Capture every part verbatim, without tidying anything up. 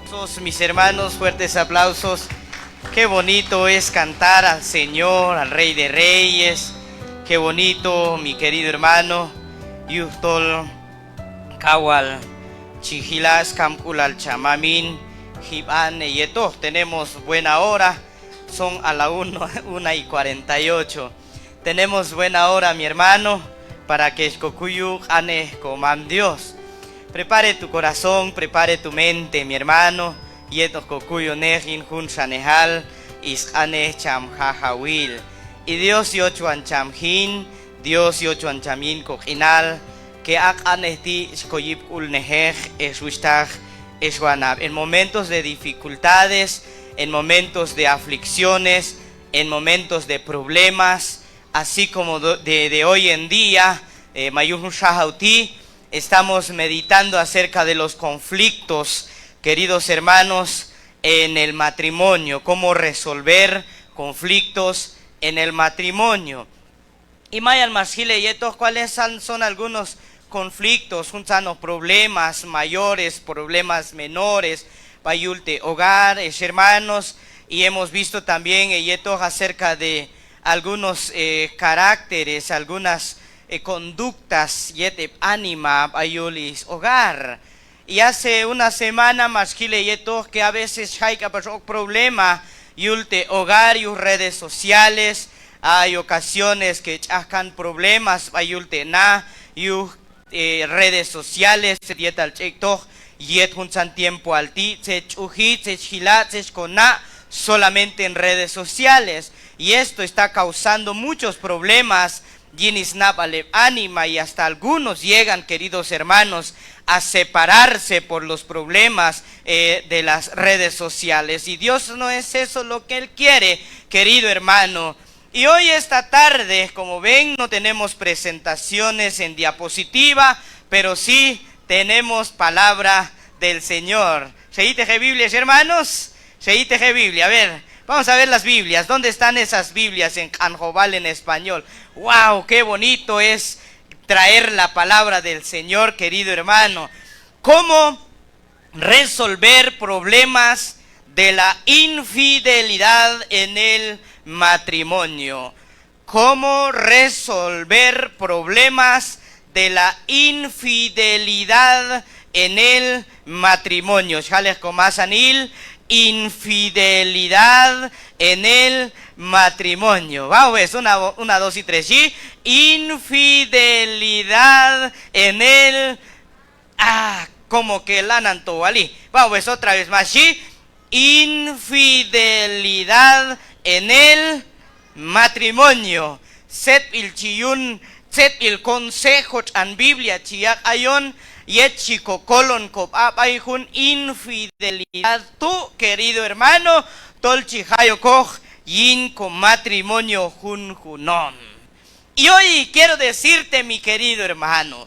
Aplausos, mis hermanos, fuertes aplausos. Qué bonito es cantar al Señor, al Rey de Reyes. Qué bonito, mi querido hermano. Yujtol kawal chi jila' skamk'ulal cham mamin jib'an heyetoq. Tenemos buena hora. Son a la uno, una y cuarenta y ocho. Tenemos buena hora, mi hermano, para que xkokuyu' q'anej komam Dios. Prepare tu corazón, prepare tu mente, mi hermano, yet hoq kokuyunej yin junxanejal sq'anej cham Jajawil. Y Dios yochwan cham jin, Dios yochwan cham yin koq'inal, que a q'anej ti' xkoyipk'ulnejej, ex wuxhtaq, ex wanab'. En momentos de dificultades, en momentos de aflicciones, en momentos de problemas, así como do-, de, de hoy en día, eh, ma yul jun xajaw ti', estamos meditando acerca de los conflictos, queridos hermanos, en el matrimonio, cómo resolver conflictos en el matrimonio. Y mayal max jil heyetoq cuáles son, son algunos conflictos, juntzanoq problemas mayores, problemas menores, b'ay yul te' hogar, ex hermanos, y hemos visto también heyetoq acerca de algunos, eh, caracteres, algunas, eh, conductas yet heb' anima b'ay yul shogar. Y hace una semana max jil heyetoq que a veces jay k'apax ok problema yul te' hogar, yuj redes sociales, hay ocasiones que ch'aj kan problemas b'ay yul te' na, yuj, eh, redes sociales, tzet yetal ch'ek'toq yet juntzan tiempoal ti', tzet ch'uji, tzet xjila', tzet xkona', solamente en redes sociales. Y esto está causando muchos problemas yin snab'al heb' anima, y hasta algunos llegan, queridos hermanos, a separarse por los problemas, eh, de las redes sociales. Y Dios no es eso lo que Él quiere, querido hermano. Y hoy, esta tarde, como ven, no tenemos presentaciones en diapositiva, pero sí tenemos palabra del Señor. Xeyiteq he Biblia, hermanos. Xeyiteq he Biblia. A ver, vamos a ver las Biblias. ¿Dónde están esas Biblias en Q'anjob'al, en español? ¡Wow! Qué bonito es traer la palabra del Señor, querido hermano. ¿Cómo resolver problemas de la infidelidad en el matrimonio? ¿Cómo resolver problemas de la infidelidad en el matrimonio? Xjaleq komasanil, infidelidad en el matrimonio. Vamos, pues, una, una, dos y tres, ¿sí? Infidelidad en el Ah, como que lanan to wali. Vamos, pues, otra vez más, ¿sí? Infidelidad en el matrimonio. Tzetb'il chi yun, tzetb'il consejo tx'an Biblia chi yaq' ayon yet chi kokolon kob'a b'ay jun infidelidad tu', querido hermano, tol chi jay okoq yin komatrimonio junjunon. Y hoy quiero decirte, mi querido hermano,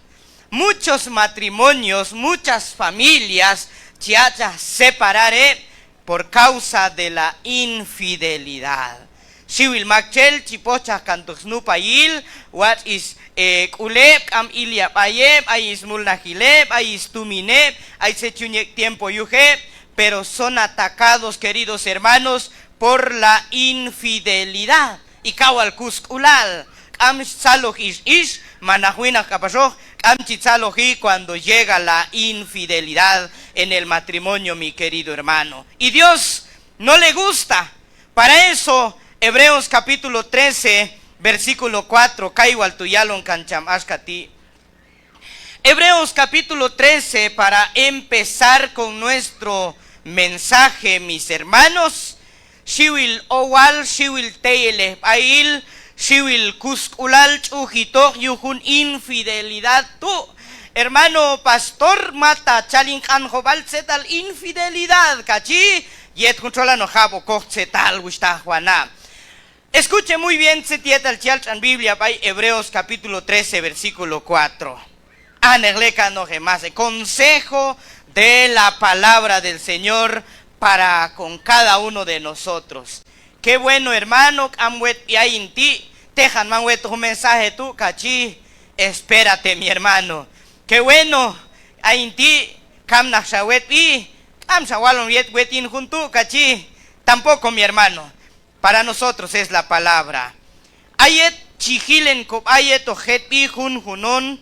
muchos matrimonios, muchas familias chi aq'chaj separar heb' por causa de la infidelidad. Xiwil maktxel chi pochaj kantoq snupayil, watx' is, eh, k'ul heb', k'am ilya' b'ay heb', ay is mulnajil heb', ay is tumin heb', ay tzet chi yun yek' tiempo yuj heb', pero son atacados, queridos hermanos, por la infidelidad. Y kaw wal kusk'ulal, k'am tzaloj ix ix, manaq winaq k'apaxoq, k'am chi tzaloji cuando llega la infidelidad en el matrimonio, mi querido hermano. Y Dios no le gusta. Para eso, Hebreos capítulo trece, versículo cuatro, kay wal tu' yalon kan cham axka ti'. Hebreos capítulo trece, para empezar con nuestro mensaje, mis hermanos. Xiwil owal, xiwil teyelejb'ahil, xiwil kusk'ulal ch'uujitoq yuj jun infidelidad tu'. Hermano pastor, mata chal hin q'anjob'al tzetal infidelidad, kachi, yet jun txolan hoq jab'okoq tzetal, wuxhtaq, wanab'. Escuche muy bien tzet yetal chi yal tx'an Biblia b'ay Hebreos capítulo trece, versículo cuatro. Anej lekanoq, eh, mas, eh, consejo de la palabra del Señor para con cada uno de nosotros. Qué bueno, hermano, k'am wetb'i ayin ti', teqan man wetoq jun mensaje tu', kachi, espérate, mi hermano. Qué bueno, ayin ti', kamnaq xa wetb'i, Amxa walon yet wet yin jun tu', kachi. Tampoco, mi hermano. Para nosotros es la palabra. A yet chi jilen kob'a yetoq jetb'i junjun on,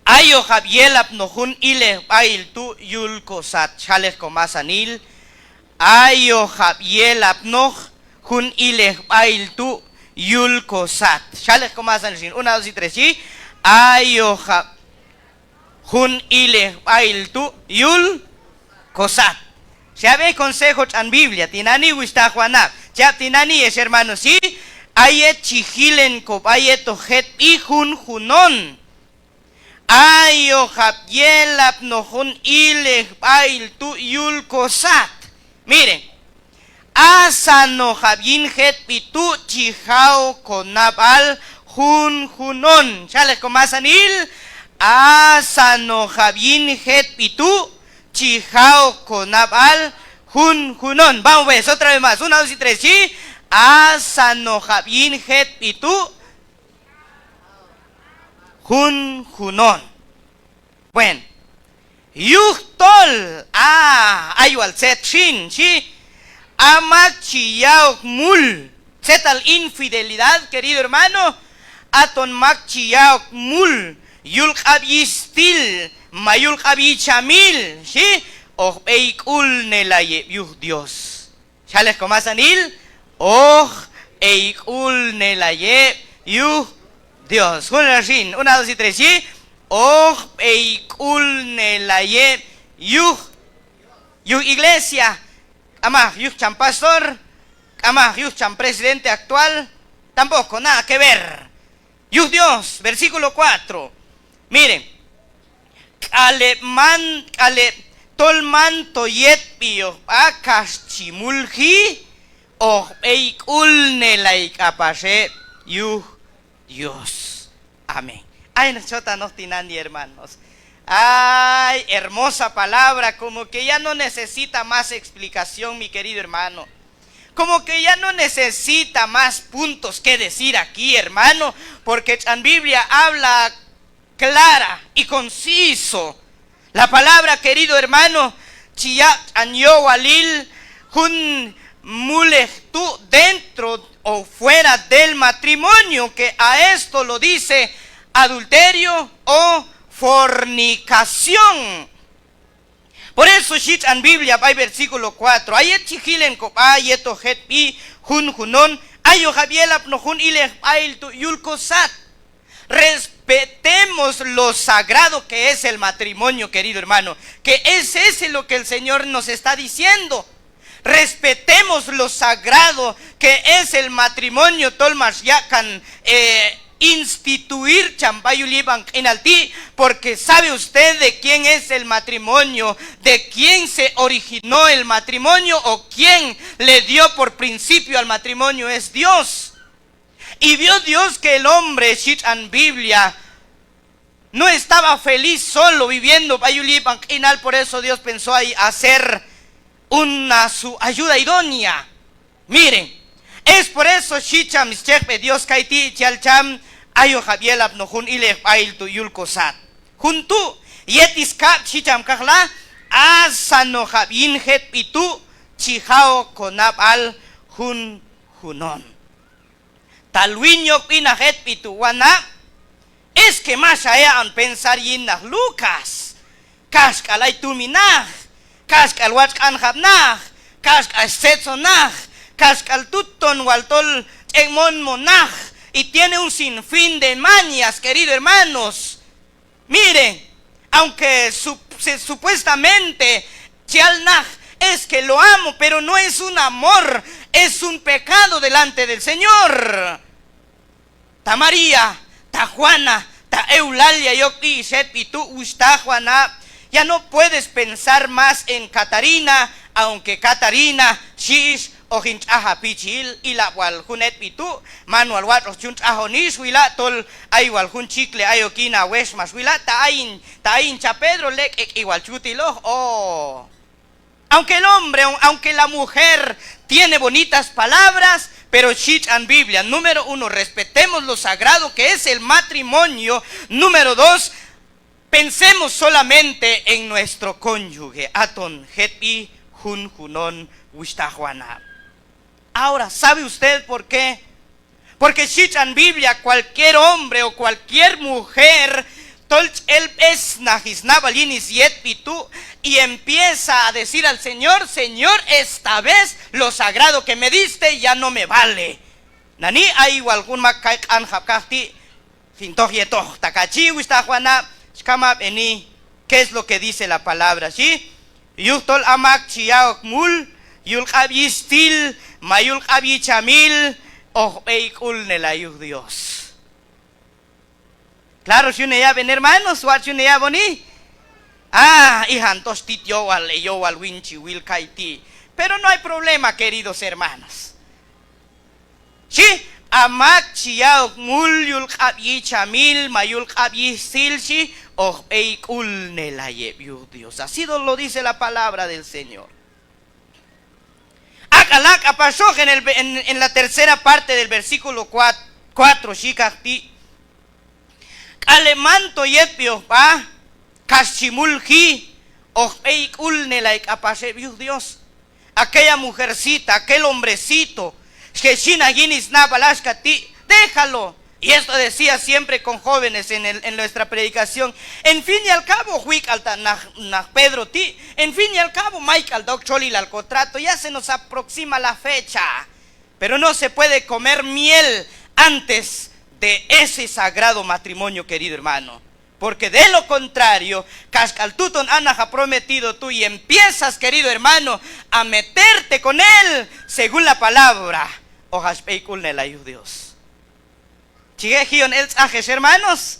ayokab' yelapnoq jun ilejb'ahil tu' yul kosat. Xalej komasanil, ayokab' yelapnoq jun ilejb'ahil tu' yul kosat. Xalej komasanil xin, una, dos y tres, xhi. Ayokab' jun ilejb'ahil tu' yul kosat. Xhi, a b'ey consejo tx'an Biblia tinani', wuxhtaq wanab'. Chab' tinani', ex hermano, xhi. A yet chi jilen kob'a yetoq jetb'i junjun on, ayokab' yelapnoq jun ilejb'ahil tu' yul kosat. Miren, asanojab' yin jetb'i tu' chi jaw konab'al junjun on. Xalej komasanil, asanojab' yin jetb'i tu' chi jaw konab'al junjun on. Vamos pues, otra vez más. Una, dos y tres, xhi. Asanojab' yin jetb'i tu' junjun on. Bueno, yujtol, a, ay wal tzet xin, xhi. A mak chi yahok mul, tzetal infidelidad, querido hermano, aton mak chi yahok mul yul q'ab' yistil ma yul q'ab' yichamil, xhi, hoq b'eyk'ulnelay heb' yuj Dios. Xalej komasanil, hoq b'eyk'ulnelay heb' yuj Dios. Junelal xin, una, dos y tres, xhi. Hoq b'eyk'ulnelay heb' yuj, yuj iglesia, k'amaj yuj cham pastor, k'amaj yuj cham presidente actual, tampoco, nada que ver. Yuj Dios, versículo cuatro. Miren, k'al heb' man, k'al heb' tol manto yetb'ioq b'a kax chi mulji, hoq b'eyk'ulnelay k'apax heb' yuj Dios. Amén. Ay naq chotanoq tinani', hermanos. Ay, hermosa palabra, como que ya no necesita más explicación, mi querido hermano. Como que ya no necesita más puntos que decir aquí, hermano, porque tx'an Biblia habla clara y conciso. La palabra, querido hermano, chi yaq' tx'an yowalil jun mulej tu' dentro o fuera del matrimonio, que a esto lo dice adulterio o fornicación. Por eso xhi tx'an Biblia b'ay versículo cuatro: A yet chi jilen kob'a yetoq jetb'i junjun on, ayokab' yelapnoq jun ilejb'ahil tu' yul kosat. Respetemos lo sagrado que es el matrimonio, querido hermano, que es ese lo que el Señor nos está diciendo. Respetemos lo sagrado que es el matrimonio, tol max yaq' kan, eh, instituir cham b'ay yul yib'an q'inal ti', porque ¿sabe usted de quién es el matrimonio? ¿De quién se originó el matrimonio o quién le dio por principio al matrimonio? Es Dios. Y vio Dios que el hombre, xhi tx'an Biblia, no estaba feliz solo viviendo b'ay yul yib'an q'inal, por eso Dios pensó ahí hacer una su ayuda idónea. Miren, es por eso xhi cham schejb'ej Dios kayti', chi yal cham: Ayokab' yelapnoq jun ilejb'ahil tu' yul kosat. Jun tu' yet skab' xhi cham kaqla: Asanojab' yin jetb'i tu' chi jaw ok konab'al junjun on. Tal win yok b'i naq jetb'i tu' wanab', es que max ay aq'on pensar yin naq Lucas, kaxk'al ay tumin naq, kaxk'al watx' q'anjab' naq, kaxk'al sexo naq, kaxk'al tuton wal tol ch'ek' monmon naq, y tiene un sinfín de mañas, querido hermanos. Miren, aunque su-, se-, supuestamente chi yal naq: Es que lo amo, pero no es un amor, es un pecado delante del Señor. Ta María, ta Juana, ta Eulalia yok b'i ix jetb'i tu', wuxhtaq wanab', ya no puedes pensar más en Catarina, aunque Catarina, xhi ix, hoq hin tx'aj ha pichil, ilab' wal jun hetb'i tu', man wal watx' hoq chun tx'ajon ix, wila' tol ay wal jun chicle ayok yin ha wex max wila', ta ayin, ta ayin cha Pedro, lek' ek' i wal chut iloq, oh. Aunque el hombre, aunque la mujer tiene bonitas palabras, pero xhi tx'an Biblia, número uno, respetemos lo sagrado que es el matrimonio. Número dos, Pensemos solamente en nuestro cónyuge, aton jetb'i junjun on wuxhtaj wanab'. Ahora, ¿sabe usted por qué? Porque xhi tx'an Biblia, cualquier hombre o cualquier mujer tol chi el b'esnaj snab'al yin syetb'i tu' y empieza a decir al Señor: "Señor, esta vez lo sagrado que me diste ya no me vale". Nani, ay wal jun mak kay q'anjab' kaqti', xin toj yetoj ta kachi, wuxhtaj wanab', xka ma b'eni. ¿Qué es lo que dice la palabra? Xhi: Yujtol a mak chi ya' ok mul yul q'ab' yistil ma yul q'ab' yichamil, hoq b'eyk'ulnelay yuj Dios. Claro, xyun heyab'en, hermanos, watx' xyun heyab'oni. Ah, ijan tox tit yowal, heyowal win chi wil kayti'. Pero no hay problema, queridos hermanos. Xhi: A mak chi ya' ok mul yul q'ab' yichamil ma yul q'ab' yistil, xhi, hoq b'eyk'ulnelay heb' yuj Dios. Así lo dice la palabra del Señor. Ak'ala' k'apaxoq en el, en, en la tercera parte del versículo cuat-, cuatro, xhi kaqti': K'al heb' manto yetb'ioq b'a kax chi mulji, hoq b'eyk'ulnelay k'apax heb' yuj Dios. Aquella mujercita, aquel hombrecito, xhi, xhi naq yin snab'al axka ti': "Déjalo". Y esto decía siempre con jóvenes en el, en nuestra predicación: "En fin y al cabo, hoq wi k'al ta' naq, naq Pedro ti', en fin y al cabo, may k'al ta' ok txolilal ko trato, ya se nos aproxima la fecha". Pero no se puede comer miel antes de ese sagrado matrimonio, querido hermano. Porque de lo contrario, kax k'al tu' ton a naq ha prometido tu' y empiezas, querido hermano, a meterte con él según la palabra, hoq hach b'eyk'ulnelay yuj Dios. Chi je' ji'on el tz'aj, ex hermanos.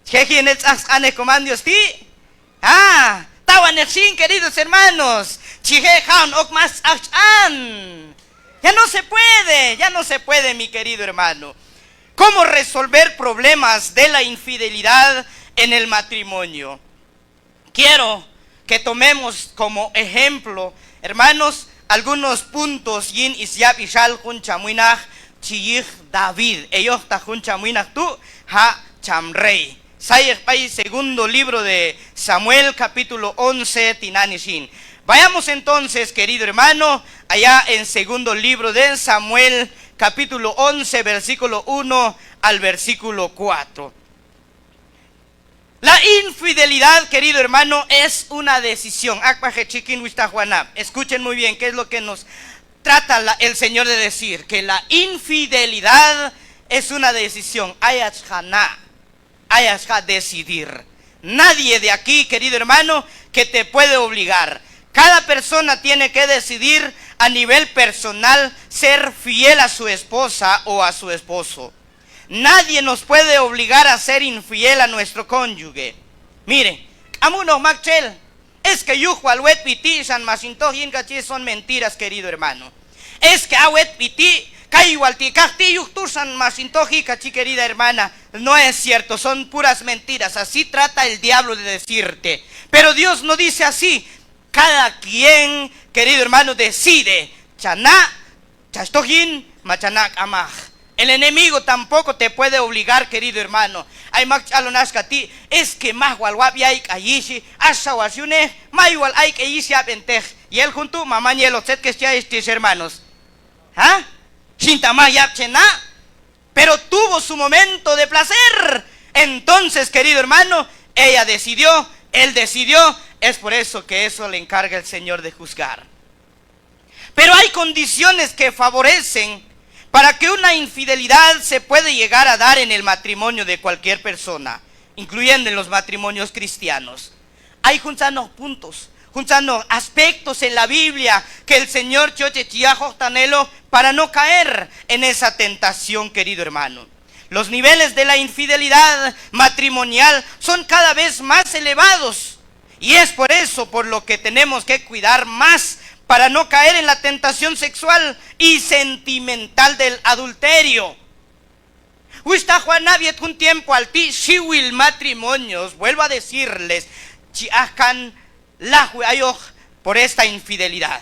Chi je' ji'on el tz'aj sq'anej Komam Dios ti'. Ah, tawanej xin, queridos hermanos. Chi je' ja'on ok más tz'aj ch'an. Ya no se puede, ya no se puede, mi querido hermano. ¿Cómo resolver problemas de la infidelidad en el matrimonio? Quiero que tomemos como ejemplo, hermanos, algunos puntos yin syab'ixal jun cham winaq chi yiq David. Heyojtaq jun cham winaq tu', ha' cham rey. Sayek b'ay segundo libro de Samuel, capítulo once, tinani xin. Vayamos entonces, querido hermano, allá en segundo libro de Samuel, capítulo once, versículo uno al versículo cuatro. La infidelidad, querido hermano, es una decisión. Ak'b'aj hetxikin, wuxhtaj wanab'. Escuchen muy bien qué es lo que nos trata la, el Señor de decir, que la infidelidad es una decisión. Ayach ha na', ayach ha decidir. Nadie de aquí, querido hermano, que te puede obligar. Cada persona tiene que decidir a nivel personal ser fiel a su esposa o a su esposo. Nadie nos puede obligar a ser infiel a nuestro cónyuge. Mire, k'am junoq maktxel: "Es que yuj wal wetb'i ti' xan max hin toj yin", kachi, son mentiras, querido hermano. "Es que a wetb'i ti' kay wal ti' kaqti', yuj tu' xan max hin toji", kachi, querida hermana. No es cierto, son puras mentiras. Así trata el diablo de decirte. Pero Dios no dice así. Cada quien, querido hermano, decide. Cha na', chach toj yin, ma cha na' k'amaq. El enemigo tampoco te puede obligar, querido hermano. Ay mak chi alon axka ti': "Es que maj wal wab' yayk'ayi", xhi. Axa wal yunej, may wal ayk'ayi xhi, yab'en tej. Yel jun tu' ma man yelot. Tzet kex yay ex ti', ex hermanos? ¿Ah? Xin ta maj yab' che na'. Pero tuvo su momento de placer. Entonces, querido hermano, ella decidió, él decidió. Es por eso que eso le encarga el Señor de juzgar. Pero hay condiciones que favorecen para que una infidelidad se puede llegar a dar en el matrimonio de cualquier persona, incluyendo en los matrimonios cristianos. Ay juntzanoq puntos, juntzanoq aspectos en la Biblia que el Señor chi yoche chi yajojtaqnen eloq para no caer en esa tentación, querido hermano. Los niveles de la infidelidad matrimonial son cada vez más elevados. Y es por eso por lo que tenemos que cuidar más para no caer en la tentación sexual y sentimental del adulterio. Wuxhtaj wanab', yet jun tiempoal ti' xiwil matrimonios, vuelvo a decirles, chi ajkan lajwi ayoq por esta infidelidad.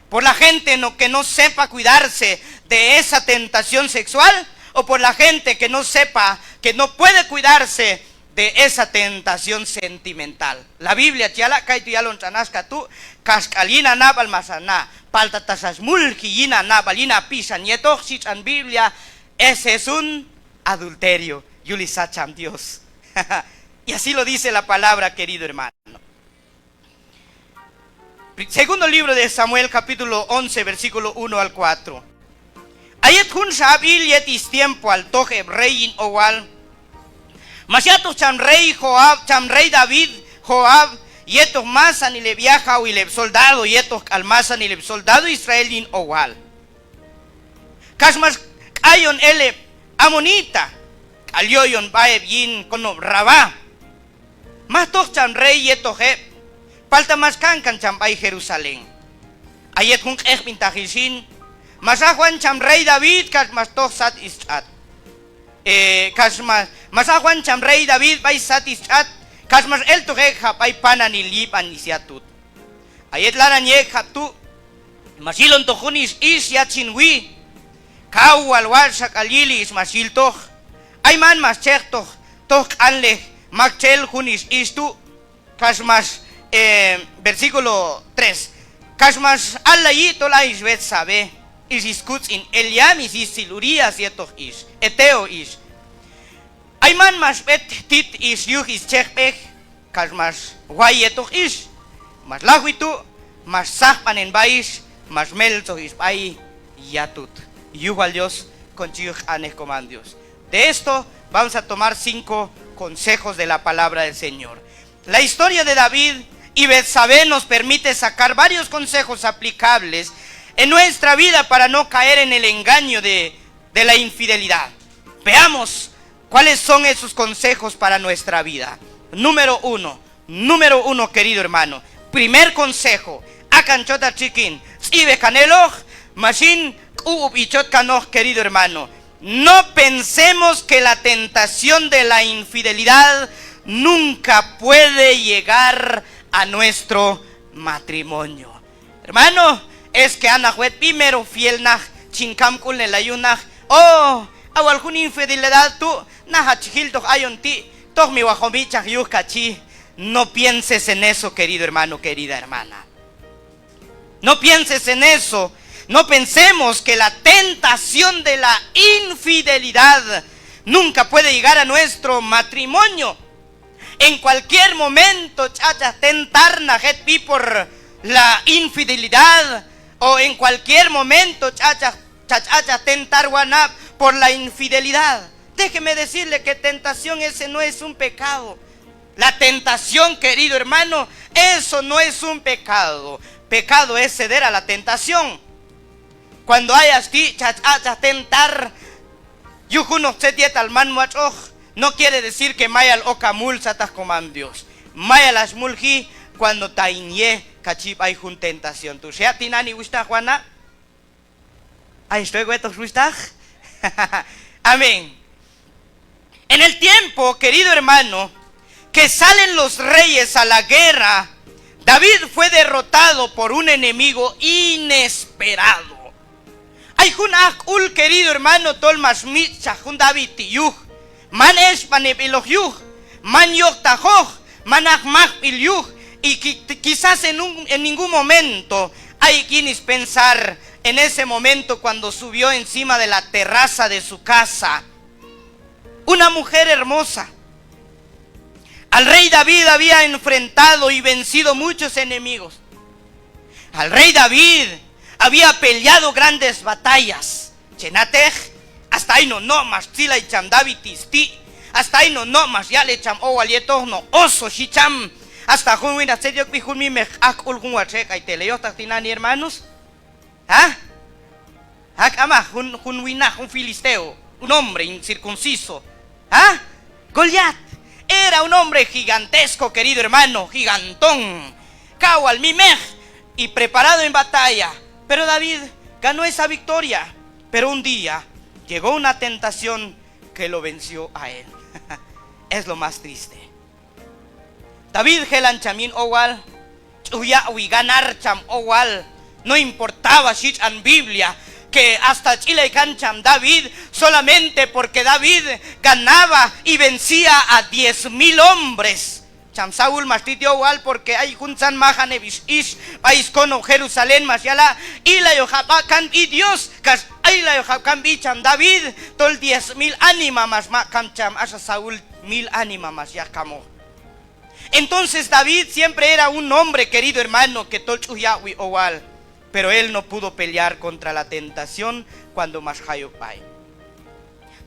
Por la gente no, que no sepa cuidarse de esa tentación sexual, o por la gente que no sepa que no puede cuidarse de esa tentación sentimental. La Biblia chi yala', kaytu' yalon tx'an axka tu': kaxk'al yin ha nab'al max ha na, palta tax hax mulji yin ha nab'al, yin ha pixan yetoq, xhi tx'an Biblia, ese es un adulterio, yul sat cham Dios. Y así lo dice la palabra, querido hermano. Pri-, segundo libro de Samuel, capítulo once, versículo uno al cuatro. A yet junxa ab'il yet stiempoal toj heb' rey yin owal, max ya'toq cham rey Joab, cham rey David, Joab, yetoq masanil heb' yajawil heb' soldado, yetoq k'al masanil heb' soldado Israel yin owal. Kax max k'ayon el heb' amonita, k'al yo'yon sb'a heb' yin konob' Rabá. Maj toj cham rey yetoq heb', palta max kankan cham b'ay Jerusalén. A yet jun q'ejb'intajil xin, max ajwan cham rey David kax max toj sat stx'at. Eh, kax ma-, max ajwan cham rey David b'ay sat stx'at, kax max eltoq ek'jab' b'ay pananil yib'an syatut. A yet lanan yek'jab' tu', max yilontoq jun ix ix yat xin wi. Kaw wal watx' xak'al yili ix max yiltoq. Ayman max chejtoq toj q'anlej maktxel jun ix ix tu'. Kax max, eh, versículo tres. Kax max allayi tol ay ix Betsabé, ix skutz'in Eliam, ix yistzil Urías yetoq ix, heteo ix. Ayman max b'et tit ix yuj schejb'ej, kax max way yetoq ix, max lajwi tu', max tzajb'anen sb'a ix, max meltzoj ix b'ay yatut. Yuj wal Dios, kon chi yuj q'anej Komam Dios. De esto vamos a tomar cinco consejos de la palabra del Señor. La historia de David y Betsabé nos permite sacar varios consejos aplicables en nuestra vida para no caer en el engaño de, de la infidelidad. Veamos cuáles son esos consejos para nuestra vida. Número uno, número uno, querido hermano. Primer consejo, akan chot ha txikin, tz'ib'ej kan eloq, ma xin k'ub'ub'i chot kanoq, querido hermano. No pensemos que la tentación de la infidelidad nunca puede llegar a nuestro matrimonio. Hermano, es que ha naq wetb'i mero fiel naq, chin kamk'ulnelay yuj naq. Oh, ha wal jun infidelidad tu', naq ha chi jiltoq ayon ti', toj mi wal hoq mitx'chaj yuj ka chi. No pienses en eso, querido hermano, querida hermana. No pienses en eso. No pensemos que la tentación de la infidelidad nunca puede llegar a nuestro matrimonio. En cualquier momento ch'ach'aj tentar naq hetb'i por la infidelidad, o en cualquier momento ch'ach'aj, chach ach'aj tentar wanab' por la infidelidad. Déjeme decirle que tentación ese no es un pecado. La tentación, querido hermano, eso no es un pecado. Pecado es ceder a la tentación. Cuando hayach ti' chach ach'aj tentar yuj junoq tzet yetal man watx'oq, no quiere decir que mayal ok ha mul sataq Komam Dios. Mayal hach mulji cuando ta hin ye ka chi b'ay jun tentación tu'. Xhi ha' tinani' wuxhtaq, wanab'. Ay, estoy wetoq wuxhtaq. Amén. En el tiempo, querido hermano, que salen los reyes a la guerra, David fue derrotado por un enemigo inesperado. Ay jun ajk'ul, querido hermano, tol max mitx'chaj jun David ti' yuj. Man exb'aneb'iloq yuj, man yojtaqoq, manaq maqb'il yuj, y qui-, quizás en un, en ningún momento ayek' yin spensar en ese momento cuando subió encima de la terraza de su casa. Una mujer hermosa. Al rey David había enfrentado y vencido muchos enemigos. Al rey David había peleado grandes batallas. Che na'tej, hasta ay no' no' max tzilay cham David ti' sti', hasta ay no' no' max yaq'lay cham owal yetoq no' oso xhi cham, hasta jun winaq tzet yok sb'i jun mimeq ajk'ul jun wal txek'ay tele yojtaq tinani', hermanos. ¿Ah? ¿Ah? K'amaq, jun, jun winaq, jun filisteo, un hombre incircunciso. ¿Ah? Goliat era un hombre gigantesco, querido hermano, gigantón. Kaw wal mimeq y preparado en batalla. Pero David ganó esa victoria. Pero un día llegó una tentación que lo venció a él. Es lo más triste. David jelan cham yin owal, ch'uj yaq'wi ganar cham owal, no importaba xhi tx'an Biblia, que hasta ch'ilay kan cham David, solamente porque David ganaba y vencía a diez mil hombres. Cham Saúl max tit yowal porque ay juntzan majan heb' ix ix b'ay skonob' Jerusalén max yala': ilayoqab' b'a kan sb'i Dios, kax ilayoqab' kan sb'i cham David. Tol diez mil anima max maq' kan cham, axa Saúl mil anima max yaj kamoq. Entonces David siempre era un hombre, querido hermano, que tol ch'uj yaq'wi owal, pero él no pudo pelear contra la tentación cuando max jay ok b'ay.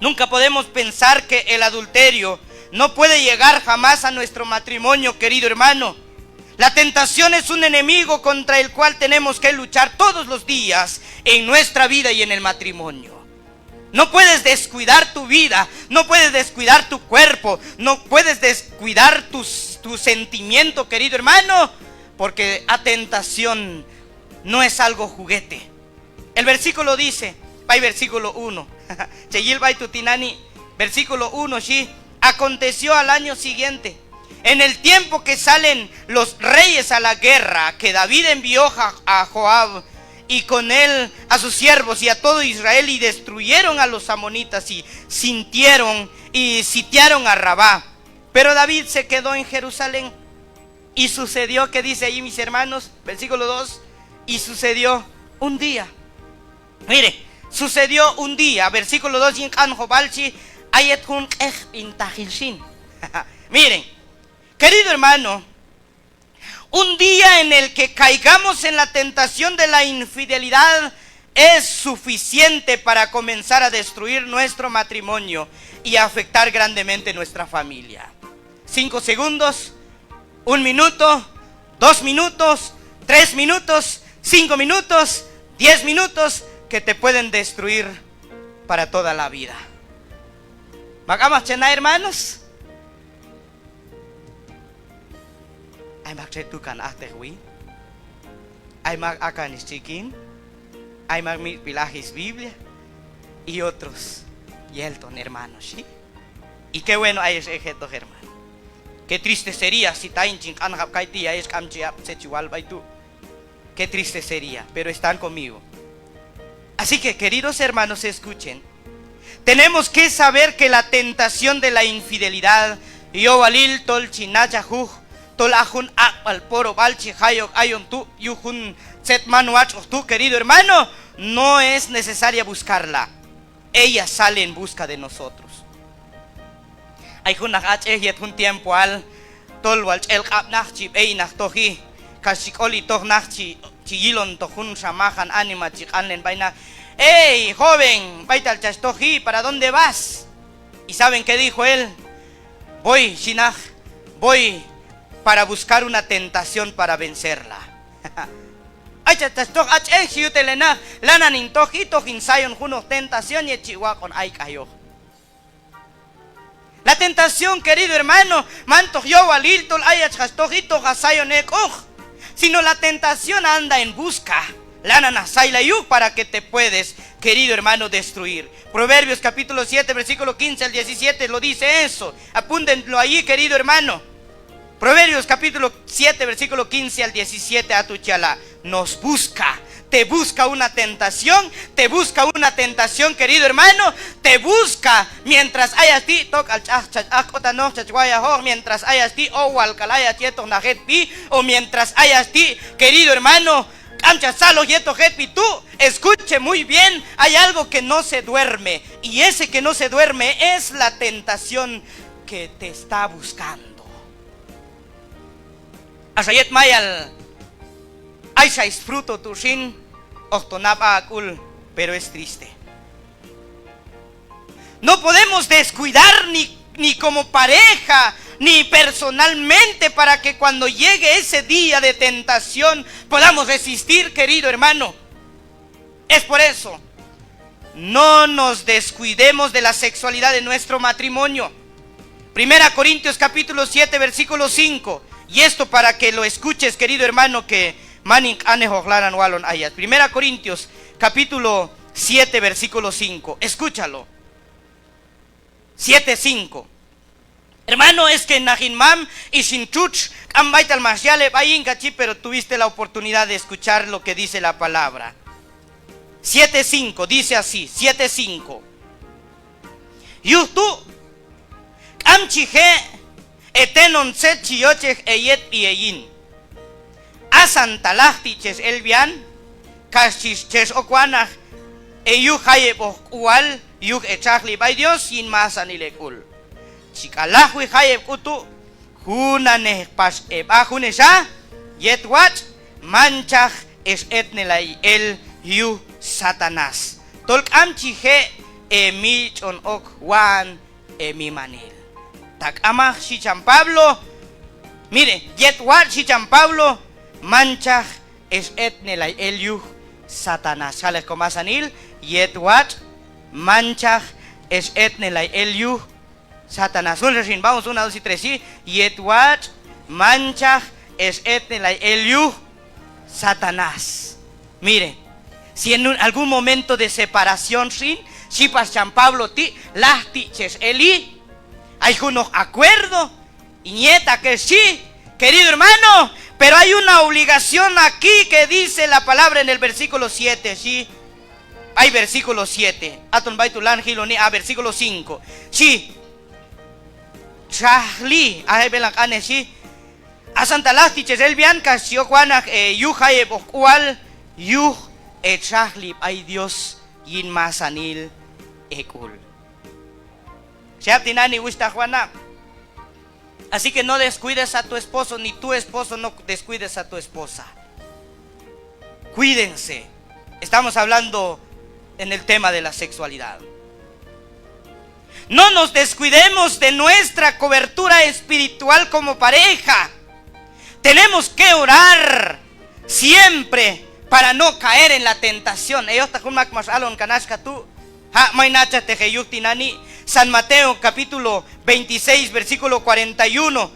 Nunca podemos pensar que el adulterio no puede llegar jamás a nuestro matrimonio, querido hermano. La tentación es un enemigo contra el cual tenemos que luchar todos los días en nuestra vida y en el matrimonio. No puedes descuidar tu vida, no puedes descuidar tu cuerpo, no puedes descuidar tus, tu sentimiento, querido hermano, porque la tentación no es algo juguete. El versículo dice, b'ay versículo uno. Che yil b'ay tu tinani', versículo uno, xhi: Aconteció al año siguiente, en el tiempo que salen los reyes a la guerra, que David envió a, a Joab y con él a sus siervos y a todo Israel, y destruyeron a los amonitas, y sintieron, y sitiaron a Rabá. Pero David se quedó en Jerusalén. Y sucedió, ¿qué dice ahí, mis hermanos? Versículo dos: Y sucedió un día. Mire, sucedió un día, versículo dos, yin q'anjob'al chi: A yet jun q'ejb'intajil xin. Miren, querido hermano, un día en el que caigamos en la tentación de la infidelidad es suficiente para comenzar a destruir nuestro matrimonio y afectar grandemente nuestra familia. Cinco segundos, un minuto, dos minutos, tres minutos, cinco minutos, diez minutos que te pueden destruir para toda la vida. Mak amaq che na, hermanos. Ay mak txetu kan ajteq win. Ay mak akan ix txikin. Ay mak mitx'b'il aj ix Biblia. Y otros yelton, hermano, xhi. Y qué bueno ayex ek' jetoq, hermano. Qué triste sería si ta in chin q'anjab' kayti' y ayex k'am chi ab' tzet chi wal b'ay tu'. Qué triste sería, pero están conmigo. Así que, queridos hermanos, escuchen. Tenemos que saber que la tentación de la infidelidad, yowalil tol chi nachaj juj, tol a jun aq'b'al porob'al chi jay ok ayon tu' yuj jun tzet man watx'oq tu', querido hermano, no es necesaria buscarla. Ella sale en busca de nosotros. Ay jun naq ach'ej yet jun tiempoal, tol wal ch'el q'ab' naq chi b'ey naq toji, kax chi k'oli toj naq chi, chi yilon toj junxa majan anima chi q'anlen b'ay naq: Ey, joven, b'aytal chach toji, ¿para dónde vas? ¿Y saben qué dijo él? Voy, xhi naq, voy para buscar una tentación para vencerla. Ay chach, chach toj ach'ej, xhi yutele naq, lanan hin toji, toj hin sayon junoq tentación yet chi waq'on ayk'ayoq. La tentación, querido hermano, man toj yowalil tol ayach jach toji, toj ha sayon ek'oq, sino la tentación anda en busca. Lanan ha saylay yuj para que te puedes, querido hermano, destruir. Proverbios capítulo siete, versículo quince al diecisiete lo dice eso. Apúntenlo allí, querido hermano. Proverbios capítulo siete, versículo quince al diecisiete, a tu chala. Nos busca. Te busca una tentación, te busca una tentación, querido hermano, te busca mientras hayas ti', tok'al ch'aj, chach aj k'otanoq, chach wayajoq, mientras hayas ti', owal k'al hayach yetoq naq jetb'i, o mientras hayas ti', querido hermano, k'am chach tzaloj yetoq jetb'i tu', escuche muy bien, hay algo que no se duerme, y ese que no se duerme es la tentación que te está buscando. Axa yet mayal ayxa sfruto tu' xin, hoq ton ha b'a ha k'ul, pero es triste. No podemos descuidar ni, ni como pareja, ni personalmente, para que cuando llegue ese día de tentación podamos resistir, querido hermano. Es por eso, no nos descuidemos de la sexualidad de nuestro matrimonio. Primera Corintios capítulo siete, versículo cinco. Y esto para que lo escuches, querido hermano, que man hin q'anejoq lanan walon ayach. Primera Corintios capítulo siete, versículo cinco. Escúchalo. Siete cinco. Hermano, es que naq hin mam ix hin txutx k'am b'aytal max yal heb' ayin, kachi, pero tuviste la oportunidad de escuchar lo que dice la palabra. Siete cinco, dice así, siete cinco. Yuj tu', k'am chi je' e tenon tzet chi yochej e yetb'i e yin. Asan talaj ti' chex el b'ian, kax chi, chex ok wanaj e yuj jayeb'oq k'ual yuj e txajli b'ay Dios yin masanil e k'ul. Chi k'al lajwi jayeb' k'u tu', junanej pax e b'a junexa, yet watx' manchaj ex etnelay el yuj Satanás, tol k'am chi je' e mitx'on ok wan e mimanil. Ta k'amaj, xhi cham Pablo. Mire, yet watx', xhi cham Pablo, manchaj ex etnelay el yuj Satanás. Xalej komasanil, yet watx' manchaj ex etnelay el yuj Satanás. Junxa xin, vamos, una, dos y tres, xhi. Yet watx' manchaj ex etnelay el yuj Satanás. Mire, si en un, algún momento de separación xin, xhi pax cham Pablo ti', laj ti' chex eli, ay junoq acuerdo, y nieta que xhi, querido hermano, pero hay una obligación aquí que dice la palabra en el versículo siete, xhi. Ay, versículo siete. Aton b'ay tu' lan jiloni, a, versículo cinco. Xhi, txajli, a, ay b'elan q'anej, xhi. Asan talaj ti' chex el b'ian kax chi ok wanaj e yuj jayeb'oq k'ual yuj e txajli b'ay Dios yin masanil e k'ul. Xhi ab' tinani', wuxhtaq, wanab'. Así que no descuides a tu esposo, ni tu esposo no descuides a tu esposa. Cuídense. Estamos hablando en el tema de la sexualidad. No nos descuidemos de nuestra cobertura espiritual como pareja. Tenemos que orar siempre para no caer en la tentación. Eyojtaq jun mak max alon kan axka tu'. Ha', may nachajteq heyuj tinani'. San Mateo capítulo veintiséis, versículo cuarenta y uno.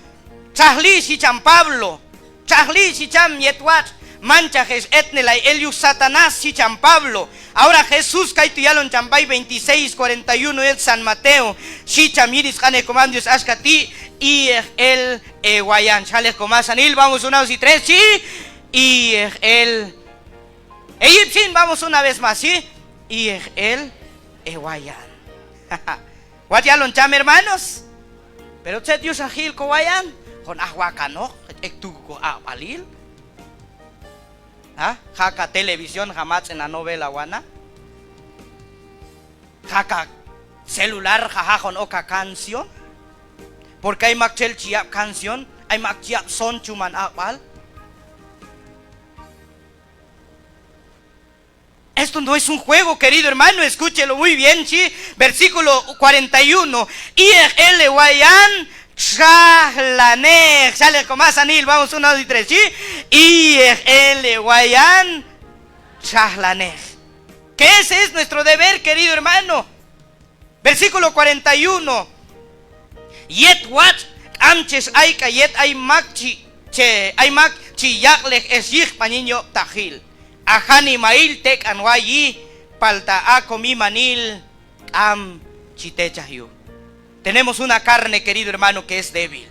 Txajli, xhi cham Pablo. Txajli, xhi cham, yet watx' manchaj ex etnelay el yuj Satanás, xhi cham Pablo. Ahora Jesús kaytu' yalon cham b'ay veintiséis cuarenta y uno yet San Mateo, xhi cham yin sq'anej komam Dios axka ti': Iyej el hewayan. Xalej komasanil, vamos, una, dos y tres, xhi. Iyej el. Heyip xin, vamos una vez más, xhi. Iyej el hewayan. Watx' yalon cham, hermanos. Pero tzet yuxan jil kowayan? Jon aj wakanoq, ek' tuku ko aq'b'alil. Ha? Jaq' ha televisión, ha matz'en ha novela, wanab'. Jaq' ha celular, ha jajon ok ha canción. Porque ay maktxel chi yab' canción, ay mak chi yab' son chuman aq'b'al. Esto no es un juego, querido hermano, escúchelo muy bien, xhi. Versículo cuarenta y uno. Iyej el hewayan txajlanej. Xalej komasanil, vamos, una, dos y tres, xhi. Iyej el hewayan txajlanej. Que ese es nuestro deber, querido hermano. Versículo cuarenta y uno. Yet watx' k'am chex ayk'ay yet ay mak chi, che, ay mak chi yaq'lej ex yijb'an yin yob'taqil. Ha janimail tek'an wayi, palta ha komimanil k'am chi techaj yuj. Tenemos una carne, querido hermano, que es débil.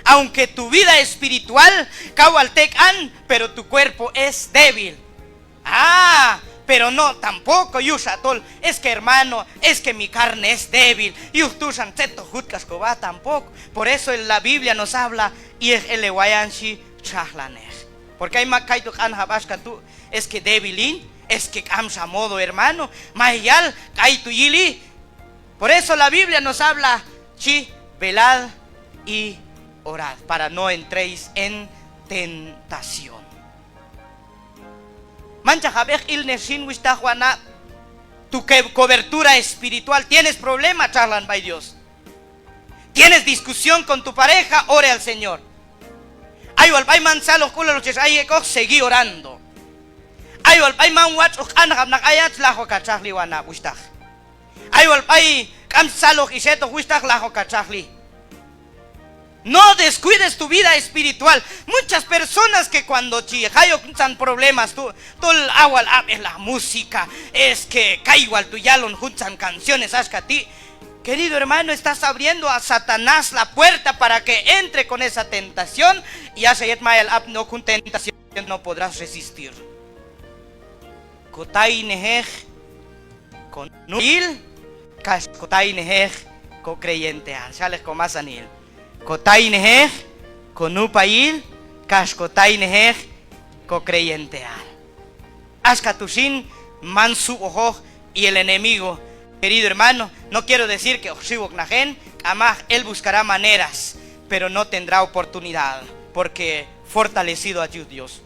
Aunque tu vida espiritual kaw wal tek'an, pero tu cuerpo es débil. Ah, pero no, tampoco yuxan tol, es que hermano, es que mi carne es débil, yuj tu xan tzet toj jut k'ax kob'a, tampoco. Por eso la Biblia nos habla, iyej el hewayan, xhi, txajlanej. Porque ay mak kaytu' q'anjab' axka tu', es que débil hin, es que k'amxa modo, hermano, mayal kaytu' yili. Por eso la Biblia nos habla, xhi, velad y orad para no entréis en tentación. Manchaq ha b'eq ilnej xin, wuxhtaq, wanab', tu que-, cobertura espiritual. Tienes problema, txajlan b'ay Dios. Tienes discusión con tu pareja, ore al Señor. Ay wal b'ay man tzalojk'ulaloq chex ay ek'oq, seguí orando. Ay wal b'ay man watx'oq q'anjab' naq ayach, lajwoq ha txajli, wanab', wuxhtaq. Ay wal b'ay k'am tzaloj ix hetoq, wuxhtaq, lajwoq ha txajli. No descuides tu vida espiritual. Muchas personas que cuando chi jay ok juntzan problemas tu', tol ha wal ab'ejlaq música, es que kay wal tu' yalon juntzan canciones axka ti'. Querido hermano, estás abriendo a Satanás la puerta para que entre con esa tentación, y axa yet mayal apni ok jun tentación, no podrás resistir. kotaynejeq konub'ayil kax kotaynejeq kocreyenteal. Xalek komasanil: kotaynejeq konub'ayil kax kotaynejeq cocreyenteal. Axka tu' xin man sub'ojoq, y el enemigo, querido hermano, no quiero decir que hoq xiw ok naq en, k'amaq, él buscará maneras, pero no tendrá oportunidad, porque fortalecido a Dios.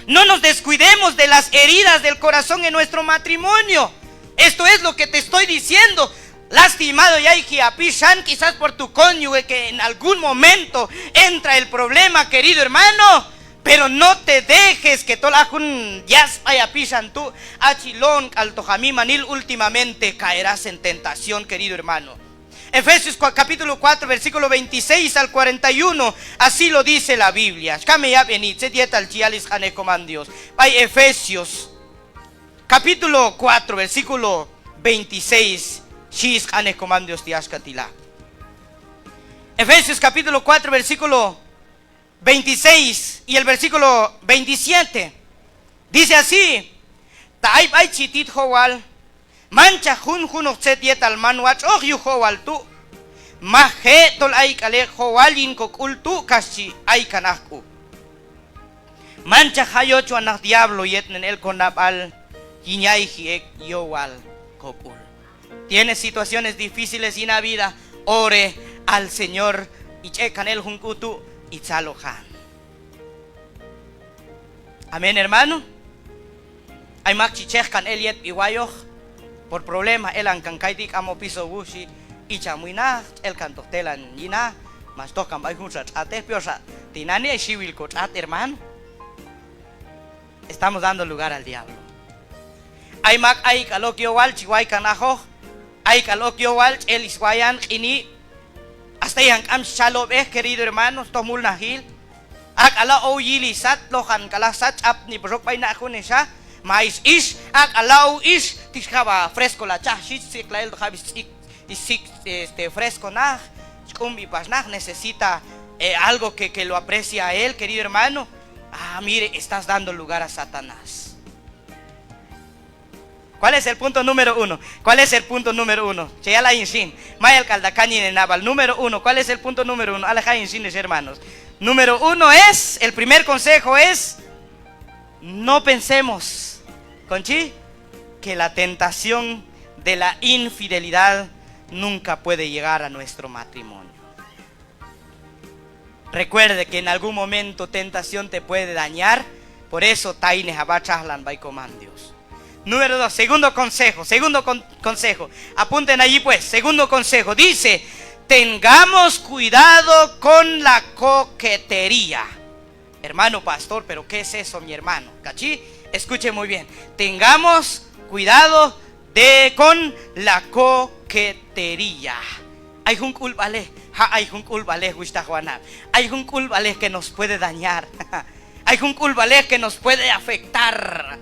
No nos descuidemos de las heridas del corazón en nuestro matrimonio. Esto es lo que te estoy diciendo. Lastimado yayji ha pixan, quizás por tu cónyuge que en algún momento entra el problema, querido hermano, pero no te dejes que tol ha jun yasb'ay ha pixan tu' ha chi lonk'altoq ha mimanil, últimamente caerás en tentación, querido hermano. Efesios cua-, capítulo cuatro, versículo veintiséis al cuarenta y uno, así lo dice la Biblia. Xkam heyab'eni tzet yetal chi yal sq'anej Komam Dios. B'ay Efesios, capítulo cuatro, versículo veintiséis, xhi sq'anej Komam Dios ti' axka ti' la. Efesios capítulo cuatro, versículo veintiséis y el versículo veintisiete. Dice así: Ta ay b'ay chi tit jowal, manchaq junjunoq tzet yetal man watx'oq yuj jowal tu'. Maj je' tol ayk'al ek' jowal yin kok'ul tu' kax chi aykan aj k'u. Manchaq ja' yochwan naq diablo yetnen el konab'al yin yayji ek' yowal kok'ul. Tienes situaciones difíciles yin ha vida, ore al Señor, y ch'ek'kan el jun k'u tu' y tzalojan. Amén, hermano. Ay mak chi chejkan el yetb'i wayoq por problema, elankan kayti', k'am opiso wuj xhi, icham winaq, ch'elkantoq telan yina, max tojkan b'ay junxa tx'atej, peorxa tinani' ay xiwil kotx'at, hermano. Estamos dando lugar al diablo. Ay mak ayk'al ok yowal chi waykan ajoq, ayk'al ok yowal ch'el swayan q'ini', hasta ijan k'am xchalob'ej, querido hermano, toj mulnajil. Ak'ala' ow yili sat, lojan k'ala' sat, ch'apni pax ok b'ay na' junelxa, ma ix ix, ak'ala' ow ix, ti xjab'a fresco la chaj xhi, txiqlay eltoq jab'i stz'ik y sik, este, fresco naq, xk'unb'i pax naq, necesita, eh, algo que, que lo aprecie a él, querido hermano. Ah, mire, estás dando lugar a Satanás. ¿Cuál es el punto número uno? ¿Cuál es el punto número uno? Che yal ayin xin. Mayal k'al ta kan yin he nab'al. Número uno. ¿Cuál es el punto número uno? Alej ayin xin, ex hermanos. Número uno es, el primer consejo es, no pensemos, ¿con chi? Que la tentación de la infidelidad nunca puede llegar a nuestro matrimonio. Recuerde que en algún momento tentación te puede dañar, por eso taynej ha b'a txajlan b'ay Komam Dios. Número dos, segundo consejo, segundo con-, consejo. Apunten allí pues, segundo consejo. Dice, tengamos cuidado con la coquetería. Hermano pastor, pero ¿qué es eso, mi hermano? ¿Kach chi? Escuche muy bien. Tengamos cuidado de, con la coquetería. Ay jun k'ulb'alej, ha' ay jun k'ulb'alej, wuxhtaq wanab'. Ay jun k'ulb'alej que nos puede dañar. Ay jun k'ulb'alej que nos puede afectar.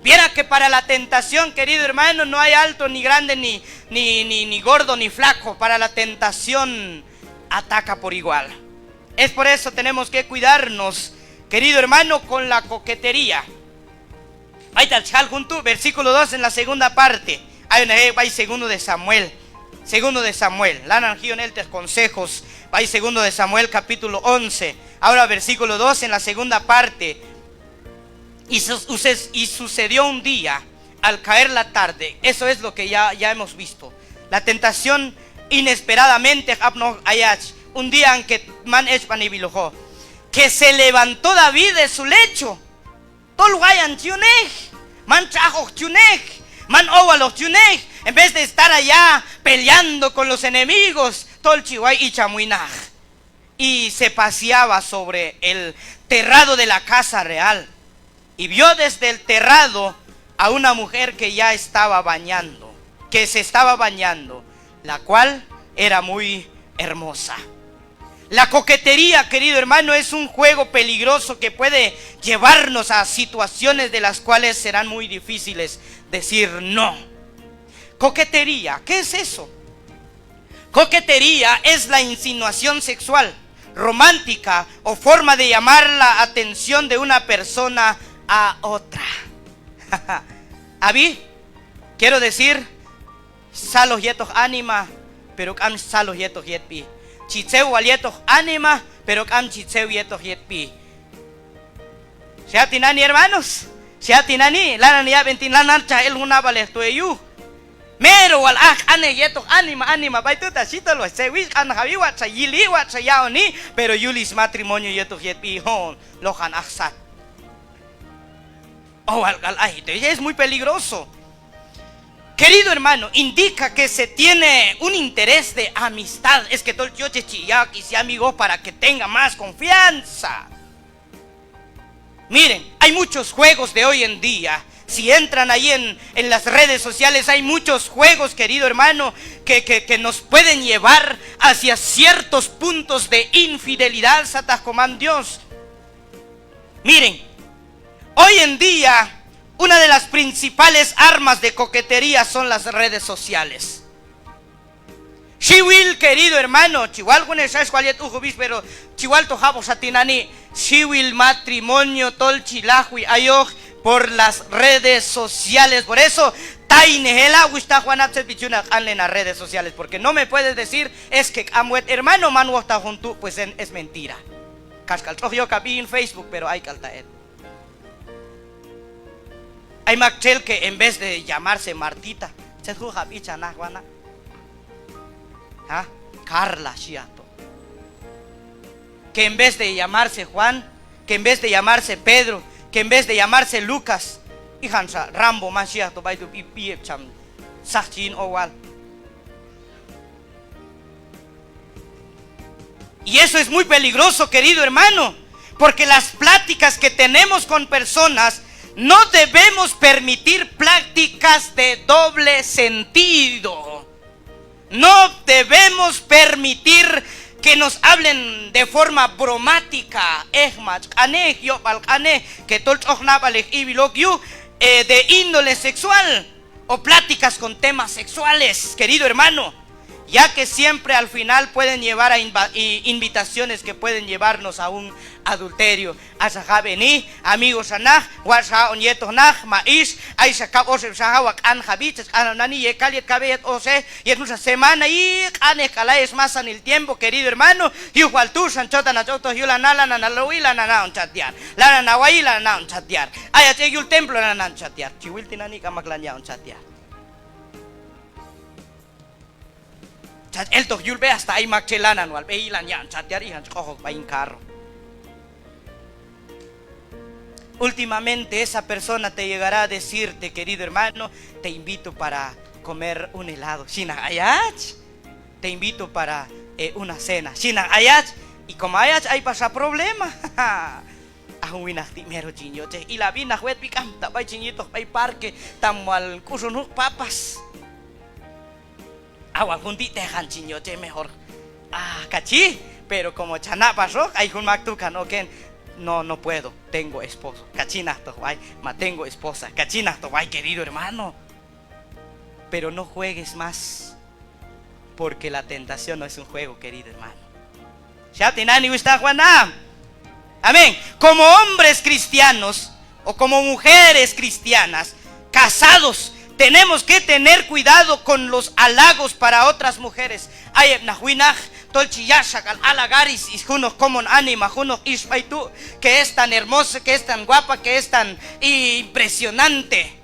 Viera que para la tentación, querido hermano, no hay alto, ni grande, ni, ni, ni, ni gordo, ni flaco. Para la tentación ataca por igual. Es por eso tenemos que cuidarnos, querido hermano, con la coquetería. B'aytal chi jal jun tu', versículo dos, en la segunda parte. Ayon ek' b'ay segundo de Samuel. Segundo de Samuel. Lanan ji'on elteq consejos b'ay segundo de Samuel, capítulo once. Ahora, versículo dos, en la segunda parte. Y su-, suces-, y sucedió un día, al caer la tarde, eso es lo que ya, ya hemos visto. La tentación inesperadamente, apnoq ayach, un día en que man echb'aneb'iloq, que se levantó David de su lecho. Tol wayan chi yunej, man txajoj chi yunej, man owaloq chi yunej, en vez de estar allá peleando con los enemigos, tol chi way icham winaq. Y se paseaba sobre el terrado de la casa real, y vio desde el terrado a una mujer que ya estaba bañando, que se estaba bañando, la cual era muy hermosa. La coquetería, querido hermano, es un juego peligroso que puede llevarnos a situaciones de las cuales serán muy difíciles decir no. Coquetería, ¿qué es eso? Coquetería es la insinuación sexual, romántica o forma de llamar la atención de una persona a otra. Ab'i, quiero decir, tzaloj yetoq anima, pero k'am tzaloj yetoq yetb'i. Chi tzew wal yetoq anima, pero k'am chi tzew yetoq yetb'i. Xhi ha tinani', hermanos, xhi ha tinani', lanan yab'en ti', lanan chaj el jun nab'alej tu' heyuj. Mero wal aj q'anej yetoq anima, anima b'ay tu', ta xhi tol watx' tzewix, q'anjawix, watx' xa yili, watx' xa ya'oni, pero yul smatrimonio yetoq yetb'i, hoqon lojan aj sat. O wal k'al ay, entonces es muy peligroso. Querido hermano, indica que se tiene un interés de amistad. Es que tol chi yochej chi yaq' syamigo para que tenga más confianza. Miren, hay muchos juegos de hoy en día. Si entran ahí en, en las redes sociales, hay muchos juegos, querido hermano, que, que, que nos pueden llevar hacia ciertos puntos de infidelidad, sataq komam Dios. Miren, hoy en día, una de las principales armas de coquetería son las redes sociales. Xiwil, querido hermano, chi wal june' xax wal yet uqub'ix, pero chi wal to jab'oq xa tinani', xiwil matrimonio tol chi lajwi ayoq por las redes sociales. Por eso, taynej ela' wuxhtaq wanab' tzet b'i chi yun ha q'anlen ha redes sociales, porque no me puedes decir, es que k'am wet hermano, man wojtaq jun tu', pues es mentira. Kaxk'al tx'oq yok ha b'i yin Facebook, pero ay k'al ta' el. Ay maktxel que en vez de llamarse Martita, tzet juj ha b'ichaj naq wanab'. ¿Ah? Carla, xhi ajto. Que en vez de llamarse Juan, que en vez de llamarse Pedro, que en vez de llamarse Lucas, ijan xa Rambo, man xhi ajto b'ay tu' b'i, b'i heb' cham saq chi yin owal. Y eso es muy peligroso, querido hermano, porque las pláticas que tenemos con personas, no debemos permitir pláticas de doble sentido. No debemos permitir que nos hablen de forma bromática, ejmach q'anej, yob'al q'anej, que tol tx'oq nab'alej iwil ok yuj, eh, de índole sexual o pláticas con temas sexuales, querido hermano, ya que siempre al final pueden llevar a inva-, i-, invitaciones que pueden llevarnos a un adulterio. Axa jab'eni, amigo xa naq, watx' xa haq'on yetoq naq, ma ix, ay xa kab' oxeb' xa hawa q'anjab'i, chach q'anjab' nani, yekal yet kab'e yet oxej, yet junxa semana, i q'anej k'al ayex masanil tiempo, querido hermano, yuj wal tu' xan chotan hach oktoq yul ha na, lanan halowi, lanan haq'on chatear. Lanan hawayi, lanan haq'on chatear. Ayach ek' yul templo, lanan haq'on chatear. Chi wil tinani', k'amaq lan yaq'on chatear. Chach eltoq yul b'e, hasta ay maktxel lanan wal b'ey, lan yaq'on chatear, ijan chi q'ojok b'ay yin carro. Últimamente esa persona te llegará a decirte, querido hermano, te invito para comer un helado. Xhi naq ayach. Te invito para, eh, una cena. Xhi naq ayach. Y como ayach ay pax ha problema. A jun winaq ti' mero chin yochej. Ilab'i naq wetb'i, k'am ta b'ay chin yitoq b'ay parque, tam wal k'uxon junoq papas. A wal jun ti' tejan chin yochej, mejor, ah, kachi. Pero como cha na' paxoq, ay jun mak tukan oken. No, no puedo, tengo esposo. Kachi naq toq b'ay, ma tengo esposa. Kachi naq toq b'ay, querido hermano. Pero no juegues más, porque la tentación no es un juego, querido hermano. Xhi ha tinani', wuxhtaq wanab'. Amén. Como hombres cristianos o como mujeres cristianas, casados, tenemos que tener cuidado con los halagos para otras mujeres. Ay heb' naq winaq tol chi yaq' xak'al halagar is, is junoq komon anima, junoq ix b'ay tu', que es tan hermosa, que es tan guapa, que es tan impresionante.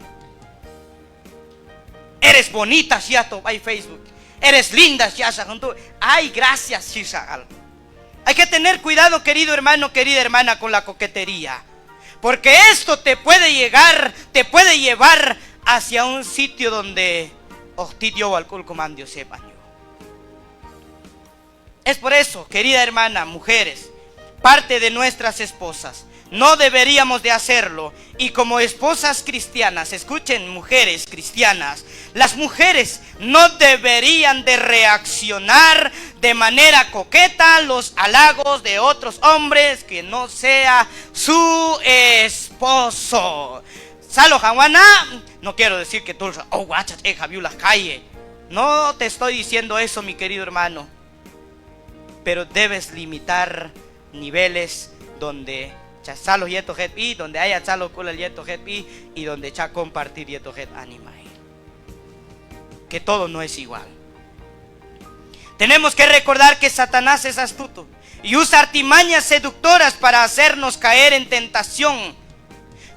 Eres bonita, xhi ha toq b'ay Facebook. Eres linda, xhi ha xa jun tu'. Ay, gracias, xhi xak'al. Hay que tener cuidado, querido hermano, querida hermana, con la coquetería. Porque esto te puede llegar, te puede llevar hacia un sitio donde hoq tit yowal k'ul komam Dios yib'an yuj. Es por eso, querida hermana, mujeres, parte de nuestras esposas, no deberíamos de hacerlo. Y como esposas cristianas, escuchen, mujeres cristianas, las mujeres no deberían de reaccionar de manera coqueta a los halagos de otros hombres que no sea su esposo. Tzalojan wanab', no quiero decir que tol xa, oh, watx' hach ek'jab' yulaq calle. No te estoy diciendo eso, mi querido hermano. Pero debes limitar niveles donde cha tzaloj yetoq hetb'i, donde ay ha tzalojk'ulal yetoq hetb'i, y donde cha compartir yetoq het animail. Que todo no es igual. Tenemos que recordar que Satanás es astuto y usa artimañas seductoras para hacernos caer en tentación.